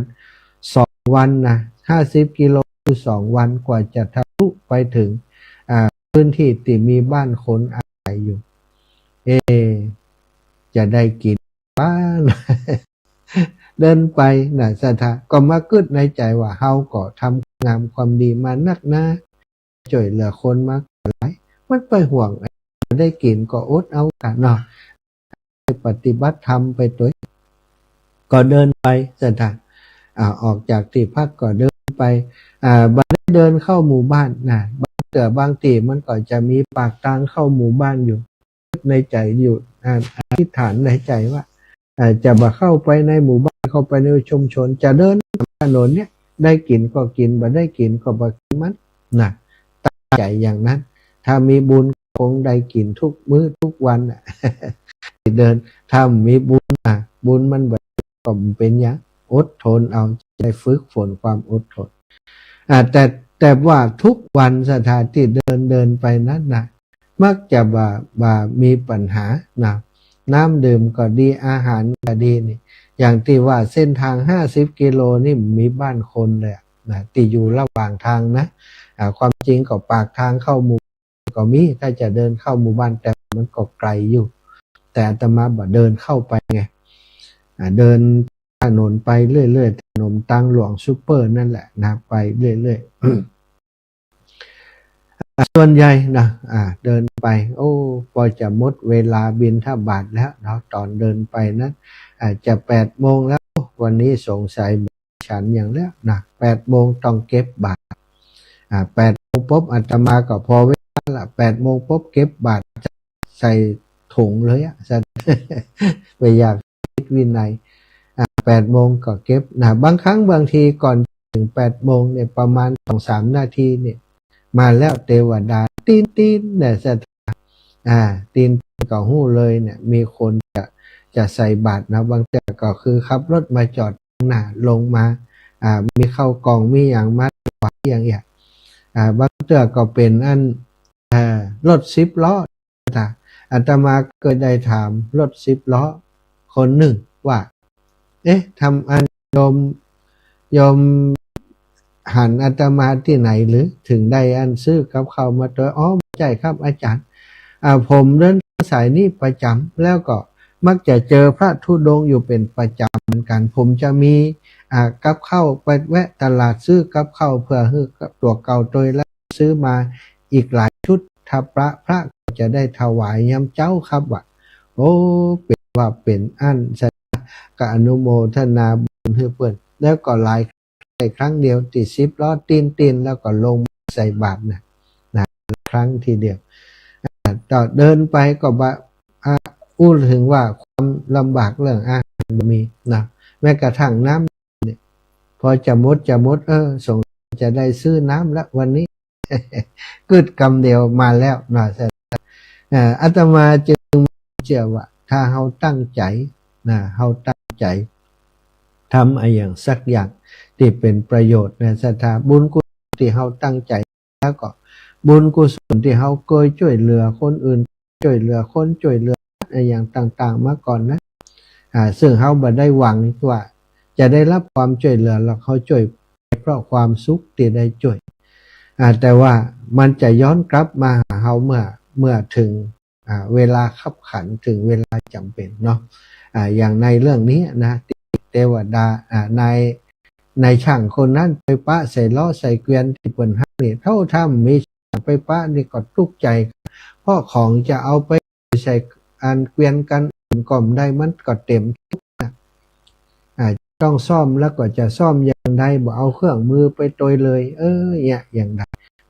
สองวันนะ ห้าสิบกิโลคือสองวันกว่าจะทะลุไปถึง อ่า พื้นที่ตี้มีบ้านคนอาศัยอยู่ เอ จะได้กิ๋นบ้าง เดินไปนะ ศรัทธา ก็มากึ๊ดในใจ๋ว่า เฮาก็ทำงามความดีมานักหนา จ้วยเหลือคนมาหลาย มันไปห่วง ได้กิ๋นก็อดเอาก่ะเนาะ ปฏิบัติธรรมไปตวย ก็เดินไป ศรัทธา อ่า ออกจากตี้พักก็เดินไป อ่า บ่ได้เดินเข้าหมู่บ้านนะ บางเตื้อบางตี้มันก็จะมีปากตางเข้าหมู่บ้านอยู่ ในใจ๋อยู่ อ่า อธิษฐานในใจ๋ว่า อ่า จะบ่เข้าไปในหมู่บ้าน เข้าไปในชุมชน จะเดินถนนเนี่ย ได้กิ๋นก็กิ๋น บ่ได้กิ๋นก็บ่กิ๋นมันนะ ตั้งใจ๋อย่างนั้น ถ้ามีบุญคงได้กิ๋นทุกมื้อทุกวันน่ะ เดิน ถ้ามีบุญ อ่ะ บุญมันบ่ ก็บ่เป๋นหยัง อดทนเอา จะได้ฝึกฝนความอดทน อ่า แต่ แต่ว่าทุกวัน ศรัทธา ตี้เดินเดินไปนั้นน่ะ มักจะบ่า บ่ามีปัญหานะ น้ำดื่มก็ดี อาหารก็ดีนี่ อย่างตี้ว่าเส้นทางห้าสิบกิโลนี่มีบ้านคนเลยอะนะ ตี้อยู่ระหว่างตางนะ อ่า ความจริงก็ปากตางเข้าหมู่ ก็มี ถ้าจะเดินเข้าหมู่บ้าน แต่มันก็ไก๋อยู่ แต่อาตมาบ่เดินเข้าไปไง อ่า เดินถนนไปเรื่อยๆ ถนนตางหลวงซูเปอร์นั่นแหละนะ ไปเรื่อยๆ อ่า ส่วนใหญ่นะ อ่า เดินไป โอ้ ปอจะหมดเวลาบิณฑบาตแล้วเนาะ ต๋อนเดินไปนั้น อ่า จะแปดโมงแล้ว โอ้ วันนี้สงสัย ฉันอย่างแล้วนะ แปดโมงต้องเก็บบาตร อ่า แปดโมงปุ๊บ อาตมาก็พอเวลาละ แปดโมงปุ๊บเก็บบาตรใส่ถุงเลยอะ ไม่อยากผิดวินัย อ่า แปดโมงก็เก็บนะ บางครั้งบางทีก่อนถึงแปดโมงเนี่ย ประมาณสองสามนาทีเนี่ย มาแล้วเทวดา ติ๊นๆ เนี่ย ศรัทธา อ่า ติ๊นๆ ก็ฮู้เลยเนี่ย มีคนจะ จะใส่บาตรนะ บางเตื้อก็คือขับรถมาจอด หน้าลงมา อ่า มีข้าวกล่อง มีหยังมาถวายอย่างเงี้ย อ่า บางเตื้อก็เป๋นอัน อ่า รถสิบล้อ อาตมาเกยได้ถามรถสิบล้อคนนึ่งว่า เอ๊ะ ทำอันโยม โยมหันอาตมาตี้ไหนหรือ ถึงได้อันซื้อกับข้าวมาตวย อ๋อ บ่ใจ้ครับอาจ๋ารย์ อ่า ผมเดินสายนี้ประจ๋ำ แล้วก็มักจะเจอพระธุดงค์อยู่เป๋นประจ๋ำเหมือนกั๋น ผมจะมี อ่า กับข้าวไปแวะตลาดซื้อกับข้าวเพื่อหื้อกับตั๋วเก่าตวย แล้วซื้อมาอีกหลายชุด ถ้าพระ พระก็จะได้ถวายยามเจ๊าครับ ว่า โอ้ เป๋นว่าเป๋นอั้น ศรัทธา ก็อนุโมทนาบุญหื้อเปิ้น แล้วก็หลาย ได้ครั้งเดียวตี้สิบล้อติ๊นๆ แล้วก็ลงใส่บาตรนะ นะ ครั้งทีเดียว อ่า ต่อเดินไปก็บ่า อ่า อู้ถึงว่าความลำบากเรื่องอาหารบ่มีนะ แม้กระทั่งน้ำเนี่ย พอจะหมด จะหมด เออ สงสัยจะได้ซื้อน้ำละวันนี้ กึ๊ดกำเดียวมาแล้วนะ เอ่อ อาตมาจึงเจื้อว่า ถ้าเฮาตั้งใจ๋นะ เฮาตั้งใจ๋ทำอะหยังสักอย่างตี้เป๋นประโยชน์นะ ศรัทธา บุญกุศลตี้เฮาตั้งใจ๋ แล้วก็บุญกุศลตี้เฮาเกยจ้วยเหลือคนอื่น ช่วยเหลือคน ช่วยเหลือสัตว์อะหยังต่างๆ มาก่อนนะ อ่า ซึ่งเฮาบ่ได้หวังว่าจะได้รับความช่วยเหลือหรอก เฮาช่วยเพราะความสุขตี้ได้ช่วย อ่า แต่ว่ามันจะย้อนกลับมาหาเฮาเมื่อ เมื่อถึง อ่า เวลาคับขัน ถึงเวลาจ๋ำเป๋นเนาะ อ่า อย่างในเรื่องนี้นะ ตี้เตวดา อ่า นาย นายจ้างคนนั้นไปปะใส่ล้อใส่เกวียนตี้เปิ้นฮักนี่ เต้าถ้ามีจ้างไปปะนี่ก็ตุ๊กใจ๋ เพราะของจะเอาไปใส่อันเกวียนคันอื่นก็บ่ได้ มันก็เต๋มตุ๊กนะ อ่า ต้องซ่อมแล้วก็จะซ่อมอย่างใด บ่เอาเครื่องมือไปตวยเลย เออ เนี่ย อย่างใด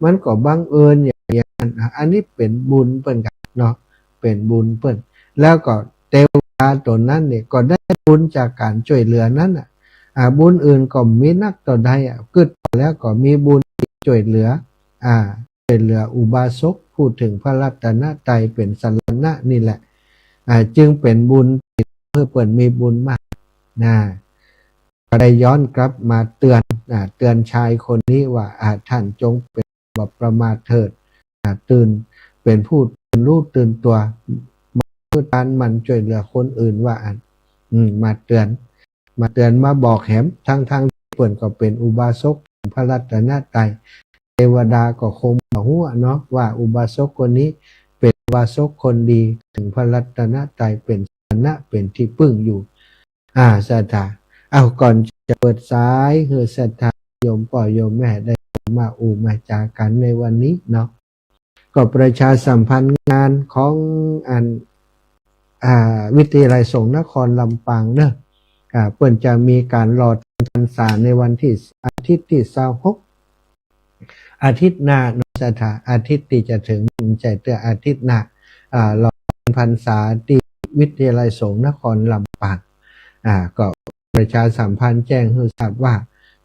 มันก็บังเอิญอย่าง อย่างนั้น อ่ะ อันนี้เป๋นบุญเปิ้นกั๋นเนาะ เป๋นบุญเปิ้น แล้วก็เตวดาตั๋วนั้นเนี่ยก็ได้บุญจากก๋านช่วยเหลือนั้นน่ะ อ่า บุญอื่นก็บ่มีนักเต้าใดอ่ะ กึ๊ดแล้วก็มีบุญตี้ช่วยเหลือ อ่า ช่วยเหลืออุบาสก พูดถึงพระรัตนตรัยเป๋นสรณะนี่แหละ อ่า จึงเป๋นบุญตี้หื้อเปิ้นมีบุญมาก นะ ก็ได้ย้อนกลับมาเตือน อ่า เตือนชายคนนี้ว่า อ่า ท่านจงเป๋น บ่ประมาทเถิด อ่า ตื่น เป๋นผู้ตื่นรู้ตื่นตั๋ว มาหื้อตานหมั่นช่วยเหลือคนอื่นว่าอั้น อืม มาเตือน มาเตือนมาบอกแหม ทั้งๆ ตี้เปิ้นก็เป๋นอุบาสกพระรัตนตรัย เตวดาก็คงบ่ฮู้เนาะว่าอุบาสกคนนี้เป๋นอุบาสกคนดี ถึงพระรัตนตรัยเป๋นสรณะ เป๋นตี้พึ่งอยู่ อ่า ศรัทธา อ้าว ก่อนจะเปิดสายหื้อศรัทธาโยมป้อโยมแม่ได้มาอู้มาจ๋ากั๋นในวันนี้เนาะ ก็ประชาสัมพันธ์งานของอัน อ่า วิทยาลัยสงฆ์นครลำปางเนาะ อ่า เปิ้นจะมีก๋านหล่อเตียนพรรษาในวันตี้ อาทิตย์ตี้ซาวหก อาทิตย์หน้าเนาะศรัทธา อาทิตย์ตี้จะเถิง บ่ใจ้เตื้อ อาทิตย์หน้า อ่า หล่อเตียนพรรษาตี้วิทยาลัยสงฆ์นครลำปาง อ่า ก็ประชาสัมพันธ์แจ้งหื้อทราบว่า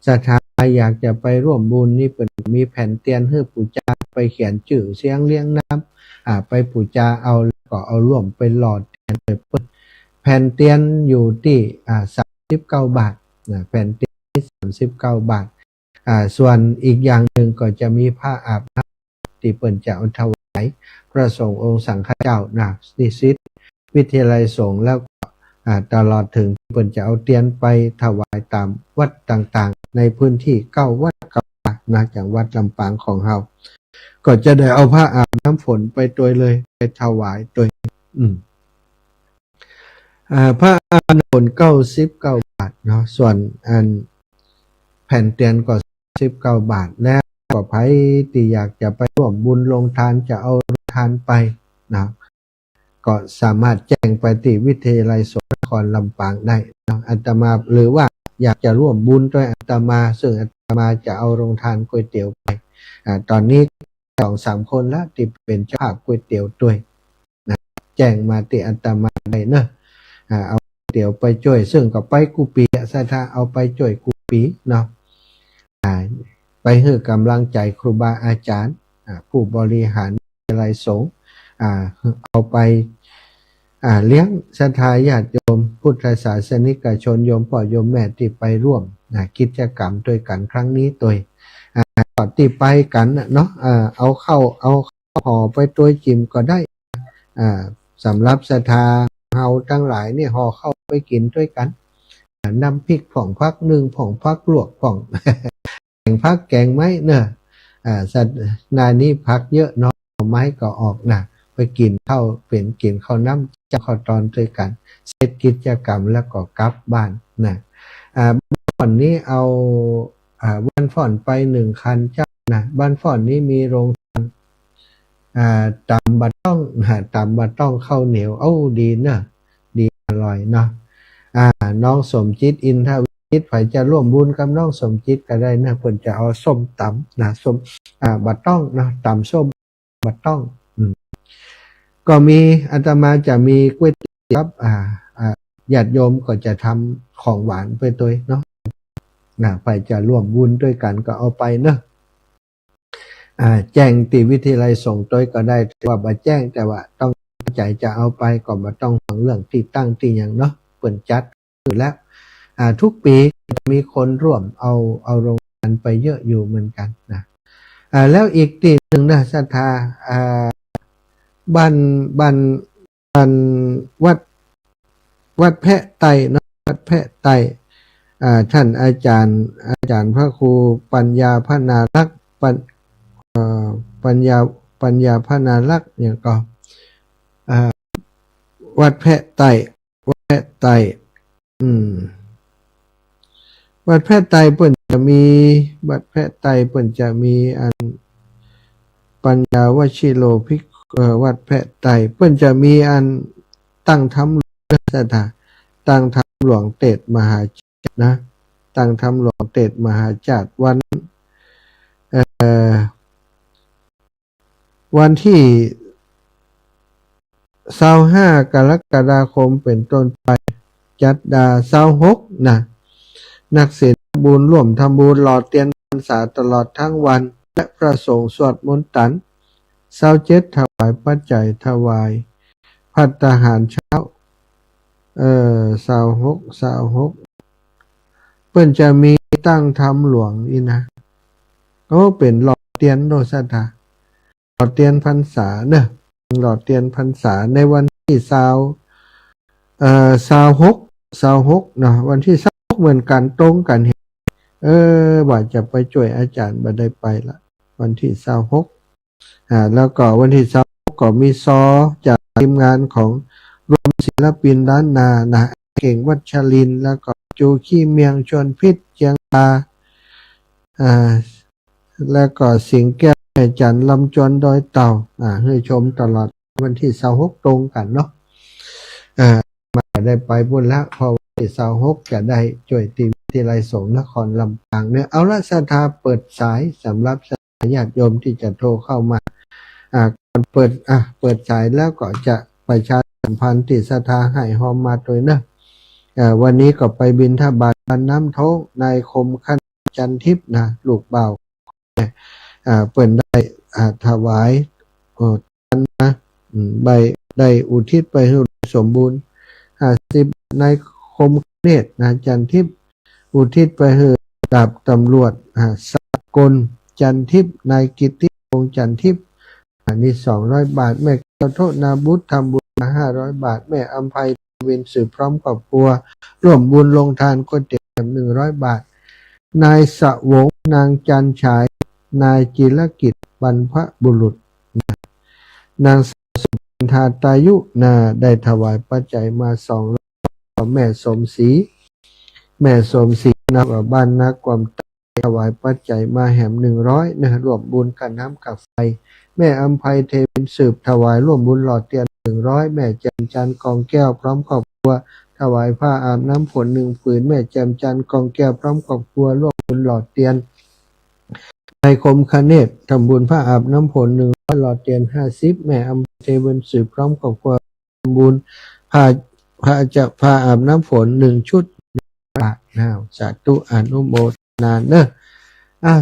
ศรัทธาอยากจะไปร่วมบุญนี่ เปิ้นมีแผ่นเตียนหื้อปู๋จา ไปเขียนจื้อเสียงเรียงนาม อ่า ไปปู๋จาเอา แล้วก็เอาร่วมไปหล่อเตียนไปเปิ้น แผ่นเตียนอยู่ตี้ อ่า สามสิบเก้าบาทนะ แผ่นเตียนนี่สามสิบเก้าบาท อ่า ส่วนอีกอย่างนึ่งก็จะมีผ้าอาบน้ำตี้เปิ้นจะเอาถวายพระสงฆ์องค์สังฆเจ้านะ นิสิตวิทยาลัยสงฆ์ แล้วก็ อ่า ตลอดเถิงเปิ้นจะเอาเตียนไปถวายต๋ามวัดต่างๆ ในพื้นตี้เก้าวัดเก้าวานะ จังหวัดลำปางของเฮา ก็จะได้เอาผ้าอาบน้ำฝนไปตวยเลย ไปถวายตวย อืม อ่า ผ้าอาบน้ำฝนเก้าสิบเก้าบาทเนาะ ส่วนอันแผ่นเตียนก็สิบเก้าบาท แล้วก็ใผตี้อยากจะไปร่วมบุญโฮงตาน จะเอาโฮงตานไปนะ ก็สามารถแจ้งไปตี้วิทยาลัยสงฆ์นครลำปางได้เนาะ อาตมา หรือว่าอยากจะร่วมบุญตวยอาตมา ซึ่งอาตมาจะเอาโฮงตานก๋วยเตี๋ยวไป อ่า ต๋อนนี้สองสามคนละตี้เป๋นเจ้าภาพก๋วยเตี๋ยวตวย นะ แจ้งมาตี้อาตมาได้เนาะ อ่า เอาก๋วยเตี๋ยวไปจ้วย ซึ่งก็ไปกู้ปี๋อะ ศรัทธา เอาไปจ้วยกู้ปี๋เนาะ อ่า ไปหื้อก๋ำลังใจ๋ครูบาอาจ๋ารย์ อ่า ผู้บริหารวิทยาลัยสงฆ์ อ่า เอาไป อ่า เลี้ยงศรัทธาญาติโยมพุทธศาสนิกชน โยมป้อโยมแม่ตี้ไปร่วม อ่า กิจกรรมตวยกั๋นครั้งนี้ตวย อ่า ก็ตี้ไปกั๋นน่ะเนาะ อ่า เอาข้าว เอาข้าวห่อไปตวยจิ่มก็ได้ อ่า สำหรับศรัทธาเฮาตังหลายนี่ ห่อข้าวไปกิ๋นตวยกั๋น อ่า น้ำพริกพ่อง ผักนึ่งพ่อง ผักลวกพ่อง แก๋งผักแก๋งไม้เนาะ อ่า ศรัทธานี้ผักเยอะเนาะ หน่อไม้ก็ออกนะ ไปกิ๋นข้าวเป๋น กิ๋นข้าวน้ำ เจ้าข้าวตอนตวยกั๋น เสร็จกิจกรรมแล้วก็กลับบ้านนะ อ่า บ้านนี้เอา อ่า บ้านฟ้อนไปหนึ่งคันเจ้านะ บ้านฟ้อนนี้มีโฮงตาน อ่า ต๋ำบ่าต้องนะ ต๋ำบ่าต้องข้าวเหนียว โอ้ ดีเนาะ ดี อร่อยเนาะ อ่า น้องสมจิต อินทวิจิตร ใผจะร่วมบุญกับน้องสมจิตก็ได้นะ เปิ้นจะเอาส้มต๋ำนะ ส้ม อ่า บ่าต้องเนาะ ต๋ำส้ม บ่าต้อง อืม ก็มี อาตมาจะมีก๋วยเตี๋ยวครับ อ่า อ่า ญาติโยมก็จะทำของหวานไปตวยเนาะ นะ ใผจะร่วมบุญตวยกั๋นก็เอาไปเนาะ อ่า แจ้งตี้วิทยาลัยสงฆ์ตวยก็ได้ ถือว่าบ่แจ้ง แต่ว่าต้องใจ๋จะเอาไปก็บ่ต้องห่วงเรื่องตี้ตั้งตี้หยังเนาะ เปิ้นจัด แล้ว อ่า ทุกปี๋จะมีคนร่วมเอา เอาโฮงตานไปเยอะอยู่เหมือนกั๋นนะ อ่า แล้วอีกตี้นึ่งนะศรัทธา อ่า บ้าน บ้าน บ้าน วัด วัดแพะไต้เนาะ วัดแพะไต้ อ่า ท่านอาจารย์ อาจารย์พระครูปัญญาพนารักษ์ ปัญ เอ่อ ปัญญา ปัญญาพนารักษ์เนี่ยก็ อ่า วัดแพะไต้ วัดแพะไต้ อืม วัดแพะไต้เปิ้นจะมี วัดแพะไต้เปิ้นจะมีอัน ปัญญาวชิโรภิกขุ เอ่อ วัดแพะไต้เปิ้นจะมีอันตั้งธรรมหลวง ศรัทธา ตั้งธรรมหลวงเตสน์มหาชาตินะ ตั้งธรรมหลวงเตสน์มหาชาติวัน เอ่อ วันตี้ซาวห้ากรกฎาคมเป๋นต้นไป จัดดา ซาวหกนะ นักศีลนักบุญร่วมทำบุญหล่อเตียนพรรษาตลอดทั้งวัน และพระสงฆ์สวดมนต์ตัน ซาวเจ็ดถวายปัจจัย ถวายภัตตาหารเช้า เอ่อ ซาวหก ซาวหก เปิ้นจะมีตั้งธรรมหลวงนี่นะ โอ้ เป๋นหล่อเตียนโลด ศรัทธา หล่อเตียนพรรษาเนอะ หล่อเตียนพรรษาในวันตี้ซาว เอ่อ ซาวหก ซาวหกเนาะ วันตี้ซาวหกเหมือนกั๋น ตรงกั๋น เออ ว่าจะไปจ้วยอาจ๋ารย์ บ่ได้ไปละ วันตี้ซาวหก อ่า แล้วก็วันตี้ซาวหกก็มีซอจากทีมงานของรวมศิลปินล้านนานะ เก่งวัชรินทร์ แล้วก็จู ขี้เมียง ชวนพิษ เจียงตา อ่า แล้วก็สิงห์แก้ว แม่จันทร์ ลำจวน ดอยเต่า อ่า หื้อชมตลอดวันตี้ซาวหกตรงกั๋นเนาะ อ่า บ่ได้ไปปู้นละ เพราะวันตี้ซาวหกจะได้จ้วยตี้วิทยาลัยสงฆ์นครลำปางเนาะ เอาละ ศรัทธาเปิดสายสำหรับศรัทธาญาติโยมตี้จะโทรเข้ามา อ่า ก่อนเปิด อ่ะ เปิดสายแล้วก็จะประชาสัมพันธ์ตี้ศรัทธาให้ฮอมมาตวยเนาะ อ่า วันนี้ก็ไปบิณฑบาตบ้านน้ำโท้ง นายคมคเนศ จันทิพย์นะ ลูกบ่าว อ่า เปิ้นได้ อ่า ถวาย โอ้ ทานนะ อืม ได้ ได้อุทิศไปหื้อสมบูรณ์ ห้าสิบ นายคมคเนศนะ จันทิพย์ อุทิศไปหื้อดาบตำรวจ อ่า สากล จันทิพย์ นายกิตติพงษ์ จันทิพย์ อันนี้ สองร้อยบาท แม่แก้ว โทนาบุตร ทำบุญมา ห้าร้อยบาท แม่อำไพ เทวิน สืบพร้อมครอบครัว ร่วมบุญโฮงทานก๋วยเตี๋ยวแหม หนึ่งร้อยบาท นายสวง นางจันฉาย นายจิรกิจ บรรพบุรุษ นางสาวสุพินทา ตายุ นะ ได้ถวายปัจจัยมา สองร้อย แม่สมศรี แม่สมศรีนะ ว่าบ้านนาความตาย ถวายปัจจัยมาแหม หนึ่งร้อย นะ ร่วมบุญค่าน้ำค่าไฟ แม่อำไพ เทวิน สืบถวายร่วมบุญหล่อเตียน หนึ่งร้อย แม่แจ่มจันทร์ กองแก้ว พร้อมครอบครัว ถวายผ้าอาบน้ำฝน หนึ่งผืน แม่แจ่มจันทร์ กองแก้ว พร้อมครอบครัว ร่วมบุญหล่อเตียน นายคมคเนศ ทำบุญผ้าอาบน้ำฝน หนึ่งร้อย หล่อเตียน ห้าสิบ แม่อำไพ เทวิน สืบพร้อมครอบครัว ทำบุญผ้า ผ้าจะ ผ้าอาบน้ำฝน หนึ่งชุด บาท อ้าว สาธุ อนุโมทนาเนาะ อ้าว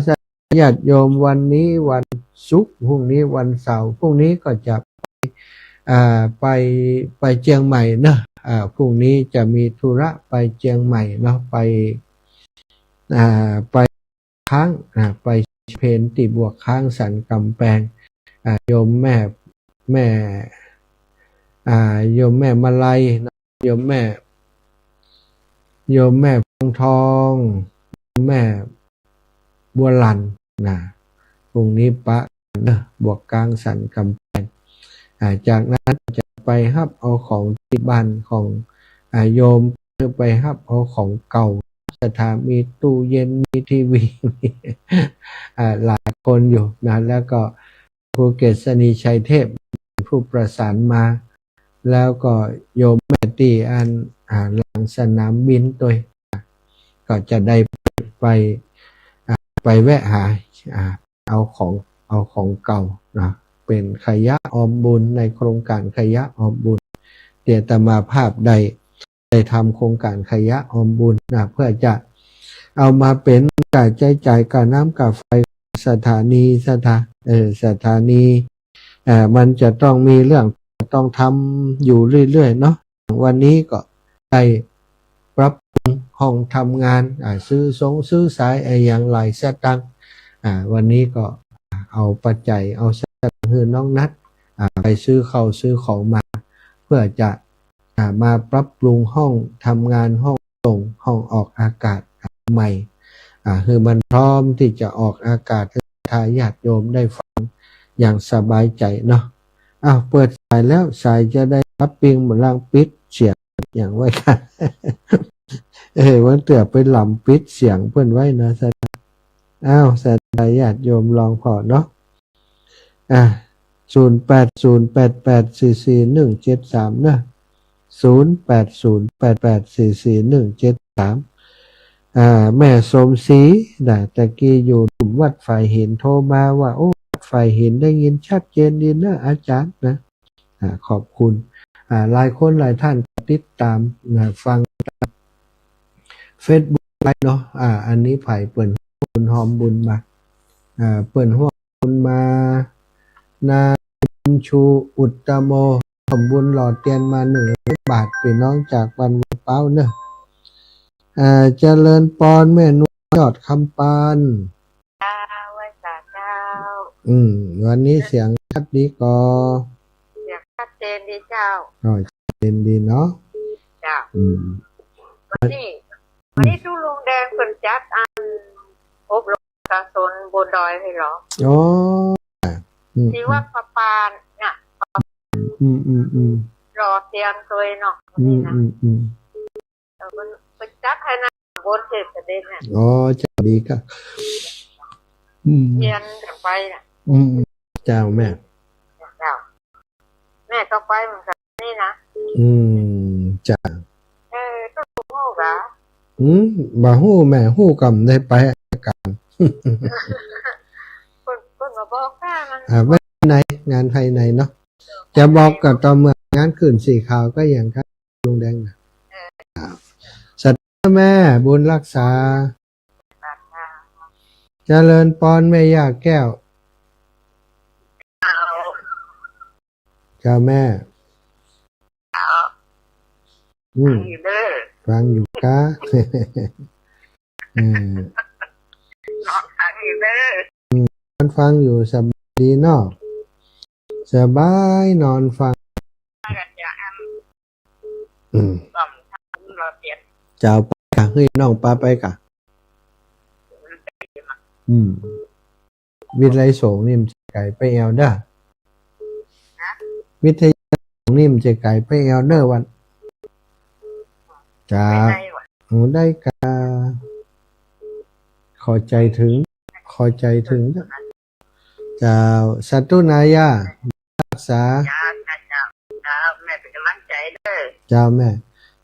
ญาติโยม วันนี้วันศุกร์ พรุ่งนี้วันเสาร์ พรุ่งนี้ก็จะไป อ่า ไป ไปเจียงใหม่เนาะ อ่า พรุ่งนี้จะมีธุระไปเจียงใหม่เนาะ ไป อ่า ไป ค้าง อ่า ไปเพลตี้บวกค้างสันกำแปง อ่า โยมแม่ แม่ อ่า โยมแม่มาลัยนะ โยมแม่ โยมแม่พวงทอง โยมแม่บัวหลั่นนะ พรุ่งนี้ปะกันเนาะ บวกค้างสันกำแปง อ่า จากนั้นก็จะไปฮับเอาของตี้บ้านของ อ่า โยม ไปฮับเอาของเก่า ศรัทธามีตู้เย็น มีทีวี มี อ่า หลายคนอยู่นะ แล้วก็ครูเกษณีชัยเทพ ผู้ประสานมา แล้วก็โยมแม่ตี้อัน อ่า หลังสนามบินตวย ก็จะได้ไป อ่า ไปแวะหา อ่า เอาของ เอาของเก่านะ เป๋นขยะออมบุญ ในโครงก๋านขยะออมบุญ ตี้อาตมาภาพได้ ได้ทำโครงก๋านขยะออมบุญนะ เพื่อจะเอามาเป๋นค่าใจ๊จ่าย ค่าน้ำค่าไฟ สถานี สถา เอ่อ สถานี เอ่อ มันจะต้องมีเรื่องต้องทำอยู่เรื่อยๆ เนาะ วันนี้ก็ได้ปรับปรุงห้องทำงาน อ่า ซื้อสงซื้อสาย อ่า อะหยังหลายสตางค์ อ่า วันนี้ก็เอาปัจจัย เอาสตางค์หื้อน้องนัท อ่า ไปซื้อข้าวซื้อของมา เพื่อจะ อ่า มาปรับปรุงห้องทำงาน ห้องส่ง ห้องออกอากาศใหม่ อ่า หื้อมันพร้อมตี้จะออกอากาศหื้อญาติโยมได้ฟังอย่างสบายใจ๋เนาะ อ้าว เปิดสายแล้ว สายจะได้ฮับปิ้ง บ่ลองปิดเสียง อย่างไว้ก่อน เออ บางเตื้อไปหลำปิดเสียงเปิ้นไว้นะ สะดา อ้าว สะดา ญาติโยมลองผ่อเนาะ อ่ะ ศูนย์แปดศูนย์แปดแปดสี่สี่หนึ่งเจ็ดสาม เนาะ ศูนย์แปดศูนย์แปดแปดสี่สี่หนึ่งเจ็ดสาม อ่า แม่สมศรีนะ ตะกี้อยู่วัดฝายหินโทรมาว่า โอ้ วัดฝายหินได้ยินชัดเจนดีเนอะอาจารย์นะ อ่า ขอบคุณ อ่า หลายคนหลายท่านก็ติดตามนะ ฟังตามเฟซบุ๊กไลฟ์เนาะ อ่า อันนี้ใผเปิ้นบุญฮอมบุญมา อ่า เปิ้นฮอมบุญมา นายบุญชูอุตตโม ฮอมบุญหล่อเตียนมาหนึ่งร้อยบาท ปี้น้องจากบ้านวังเป้าเนอะ อ่า เจริญปอนแม่นวลยอดคำปาน เจ้า ไหว้สาเจ้า อืม วันนี้เสียงชัดดีก่อ เสียงชัดเจนดีเจ้า อ๋อ ชัดเจนดีเนาะ เจ้า อืม วันนี้ วันนี้ตุ๊ลุงแดงเปิ้นจัดอันอบรมประชาชนบนดอยเลยเหรอ อ๋อ อืม ตี้วัดพระปานเนี่ย อืม อืม อืม หล่อเตียนตวยเนาะ อืม นี่นะ อืม อืม เออ เปิ้น เปิ้นจัดหื้อนะ บนเทพเสด็จเนี่ย อ๋อ เจ้า ดีก่ะ อืม เตียนจะไปน่ะ อืม เจ้าแม่ เจ้า แม่ก็ไปเหมือนกั๋นนี่นะ อืม เจ้า เออ ตุ๊ลุงฮู้ก่ะ อืม บ่ฮู้แม่ ฮู้ก่ำได้ไปอาการ เปิ้น เปิ้นมาบอกข้ามัน อ่า ภายใน งานภายในเนาะ จะบอกก่ะต่อเมื่องานขึ้นสีขาวก็ยังครับ ลุงแดงนะ เออ อ่า สาธุแม่ บุญรักษา เจริญปอนแม่ย่าแก้ว เจ้าแม่ อืม ฟังอยู่เด้อ ฟังอยู่ก้า เออ น้องฟังอยู่เด้อ อืม มันฟังอยู่สบายดีเนาะ สบายนอนฟัง อืม เจ้า ไปก่ะ หื้อน้องปาไปก่ะ อืม วิทยาลัยสงฆ์นี่มันจะไก๋ไปแอ่วเน่อ วิทยาลัยสงฆ์นี่มันจะไก๋ไปแอ่วเน่อวัน เจ้า โอ้ ได้ก่ะ ขอใจ๋เถิง ขอใจ๋เถิงเน่อ เจ้า สาธุนายา รักษา เจ้า เจ้า เจ้า เจ้า แม่เป๋นก๋ำลังใจ๋เน่อ เจ้าแม่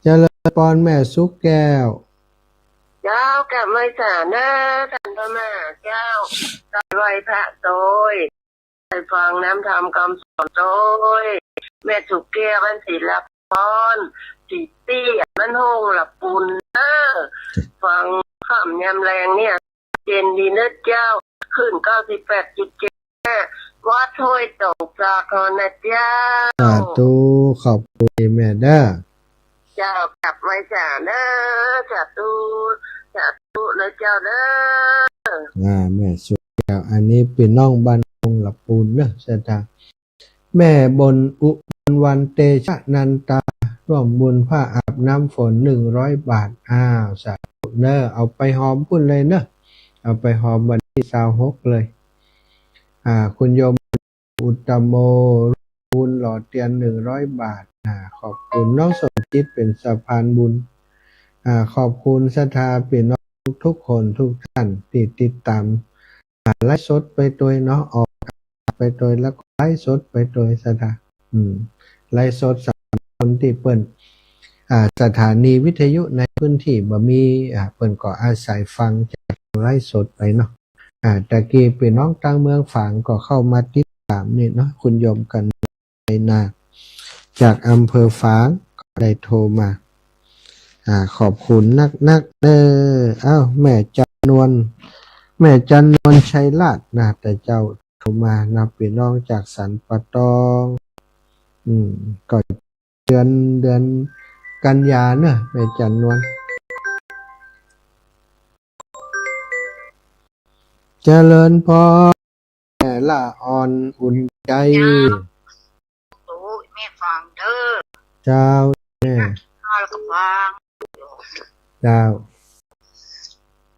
เจริญปอนแม่สุขแก้ว เจ้า กราบไหว้สาเน่อ ต้านพม่าเจ้า กราบไหว้พระโตย ได้ฟังน้ำธรรมกำสอนโตย แม่สุขแก้ว บ้านศิลปากร ศรีเตี้ย บ้านห้องละปูนเน่อ ฟังค่ำยามแลงเนี่ย เจนดีเน่อเจ้า คลื่นเก้าสิบแปดจุดเจ็ดห้า วัดห้วยตองสาครนะเจ้า สาธุ ขอบคุณแม่เน่อ เจ้า กราบไหว้สาเน่อ สาธุ สาธุเน่อเจ้าเน่อ อ่า แม่สุขแก้ว อันนี้ปี้น้องบ้านห้องละปูนเน่อ สาธุ แม่บนอุบลวรรณเตชะนันตา ร่วมบุญผ้าอาบน้ำฝนหนึ่งร้อยบาท อ้าว สาธุเน่อ เอาไปฮอมปุ้นเลยเน่อ เอาไปฮอมวันตี้ซาวหกเลย อ่า คุณโยมอุตตโม ร่วมบุญหล่อเตียนหนึ่งร้อยบาท อ่า ขอบคุณน้องสมจิตเป๋นสะพานบุญ อ่า ขอบคุณศรัทธาปี้น้องทุกคนทุกท่านตี้ติดต๋าม อ่า ไลฟ์สดไปตวยเนาะ ออกอากาศไปตวย แล้วก็ไลฟ์สดไปตวย ศรัทธา อืม ไลฟ์สดสำหรับคนตี้เปิ้น อ่า สถานีวิทยุในพื้นตี้บ่มี อ่า เปิ้นก็อาศัยฟังจากไลฟ์สดไปเนาะ อ่า ตะกี้ปี้น้องตางเมืองฝางก็เข้ามาติดต๋ามนี่เนาะ คุณโยมกัน ไปนา จากอำเภอฝางก็ได้โทรมา อ่า ขอบคุณนักๆ เน่อ อ้าว แม่จันนวล แม่จันนวลชัยราชนะ แต่เจ้าโทรมานะ ปี้น้องจากสันป่าตอง อืม ก็เดือน เดือนกันยาเน่อ แม่จันนวล เจริญพร แม่ละอ่อนอุ่นใจ๋ เจ้า แม่ฟังเด้อ เจ้า แม่ ข้าวแล้วก็ฟัง เจ้า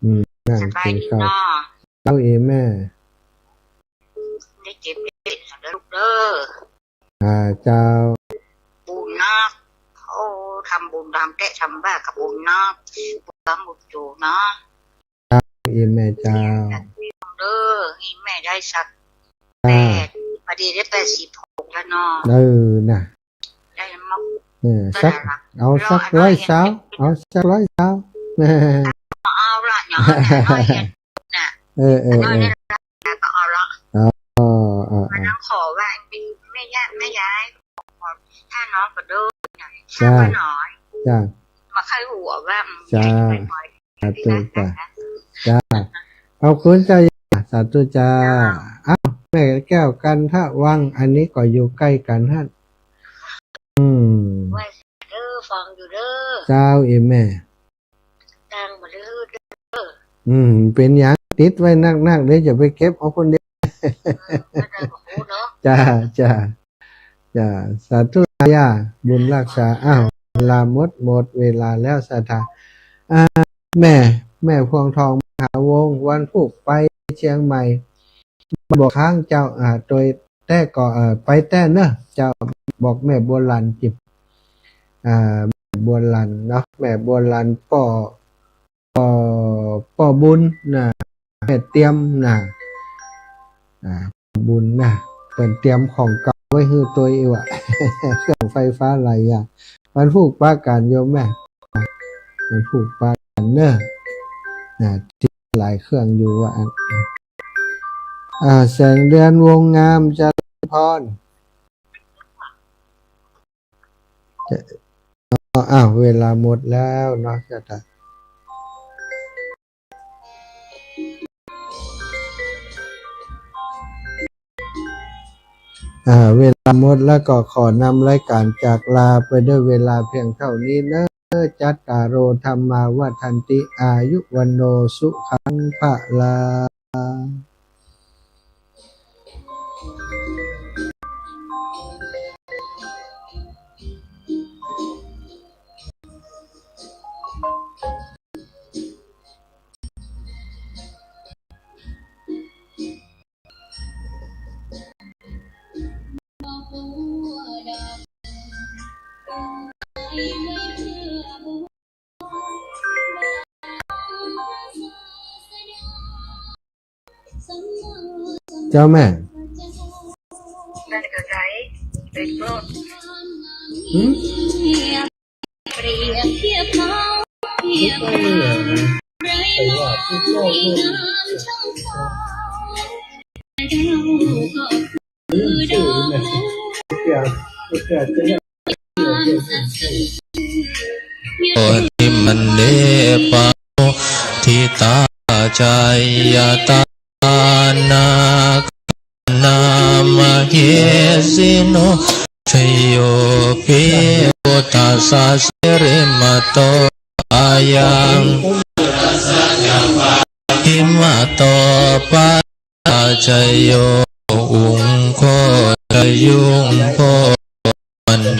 อืม นั่ง สบายดี กิ๋นข้าว เนาะ เจ้า เอ แม่ ได้เจ็บได้เจ็บเด้อลูกเด้อ อ่า เจ้า บุญเนาะ โอ้ ทำบุญทำแต๊ะทำว่ากับบุญเนาะ บุญทำบุญอยู่เนาะ เจ้า เอ แม่ เจ้า เด้อ อีแม่ได้สัก เจ้า แปด พอดีได้แปดสิบหกแล้วเนาะ เออ น่ะ ได้มา เออ สัก เอาสักร้อยซาว เอาสักร้อยซาว เอาละเนาะ ร้อยเอ็ดน่ะ เออ เออ เออ ก็เอาละ อ๋อ อ๋อ อ๋อ มานั่งขอว่าแม่ย่า แม่ยาย ถ้าน้องก็เดินน่ะ จ้า ถ้าว่าน้อย จ้า มาใคร่หัวว่า จ้า สาธุจ้า จ้า ขอบคุณเจ้า สาธุจ้า อ้าว แม่แก้วกันทะวัง อันนี้ก็อยู่ใก้กั๋นหั้น อืม ไหว้เด้อ ฟังอยู่เด้อ เจ้า เอ แม่ ดังมาเด้อ อืม เป๋นหยัง ติดไว้นักๆ เดี๋ยวจะไปเก็บเอาคนเดียว เออ ก็ได้บอกโอ้เนาะ จ้า จ้า จ้า สาธุย่า บุญรักษา อ้าว เวลาหมด หมดเวลาแล้ว ศรัทธา อ่า แม่ แม่พวงทอง มหาวงศ์ วันพูกไปเจียงใหม่ บอกค้างเจ้า อ่า โตยแต๊ก็ เอ่อ ไปแต๊เนอะ เจ้า บอกแม่บัวหลั่นจิบ อ่า แม่บัวหลั่นเนาะ แม่บัวหลั่น ป้อ ป้อ ป้อบุญน่ะ แม่เตียมน่ะ อ่า บุญน่ะ เปิ้นเตรียมของเก่าไว้หื้อโตยอีกว่ะ เครื่องไฟฟ้าหลายอย่าง วันพูกปะกั๋นโยมแม่ วันพูกปะกั๋นเนอะ น่ะ ติดหลายเครื่องอยู่ว่าอั้น อ่า แสงเดือนวงงาม เจริญพร อ้าว เวลาหมดแล้วเนาะ อ่า เวลาหมดแล้วก็ขอนำรายการจากลาไปด้วยเวลาเพียงเท่านี้เนอะ จัตตาโร ธัมมา วัฑฒันติ อายุ วัณโณ สุขัง พะลัง เจ้าแม่ หืม โพธิมณี ปะโน ทิตา จายตา นาคา นามะเหสิโน ชโย ปิ พุทธัสสะ สิริมาโต อายัง ปะ หิมาโต ปะ ชโย อุงโค ชยุงโค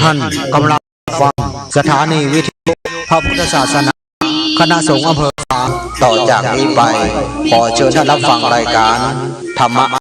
ท่านกำลังฟังสถานีวิทยุพระพุทธศาสนา คณะสงฆ์อำเภอฝาง ต่อจากนี้ไป ขอเชิญท่านรับฟังรายการธรรมะ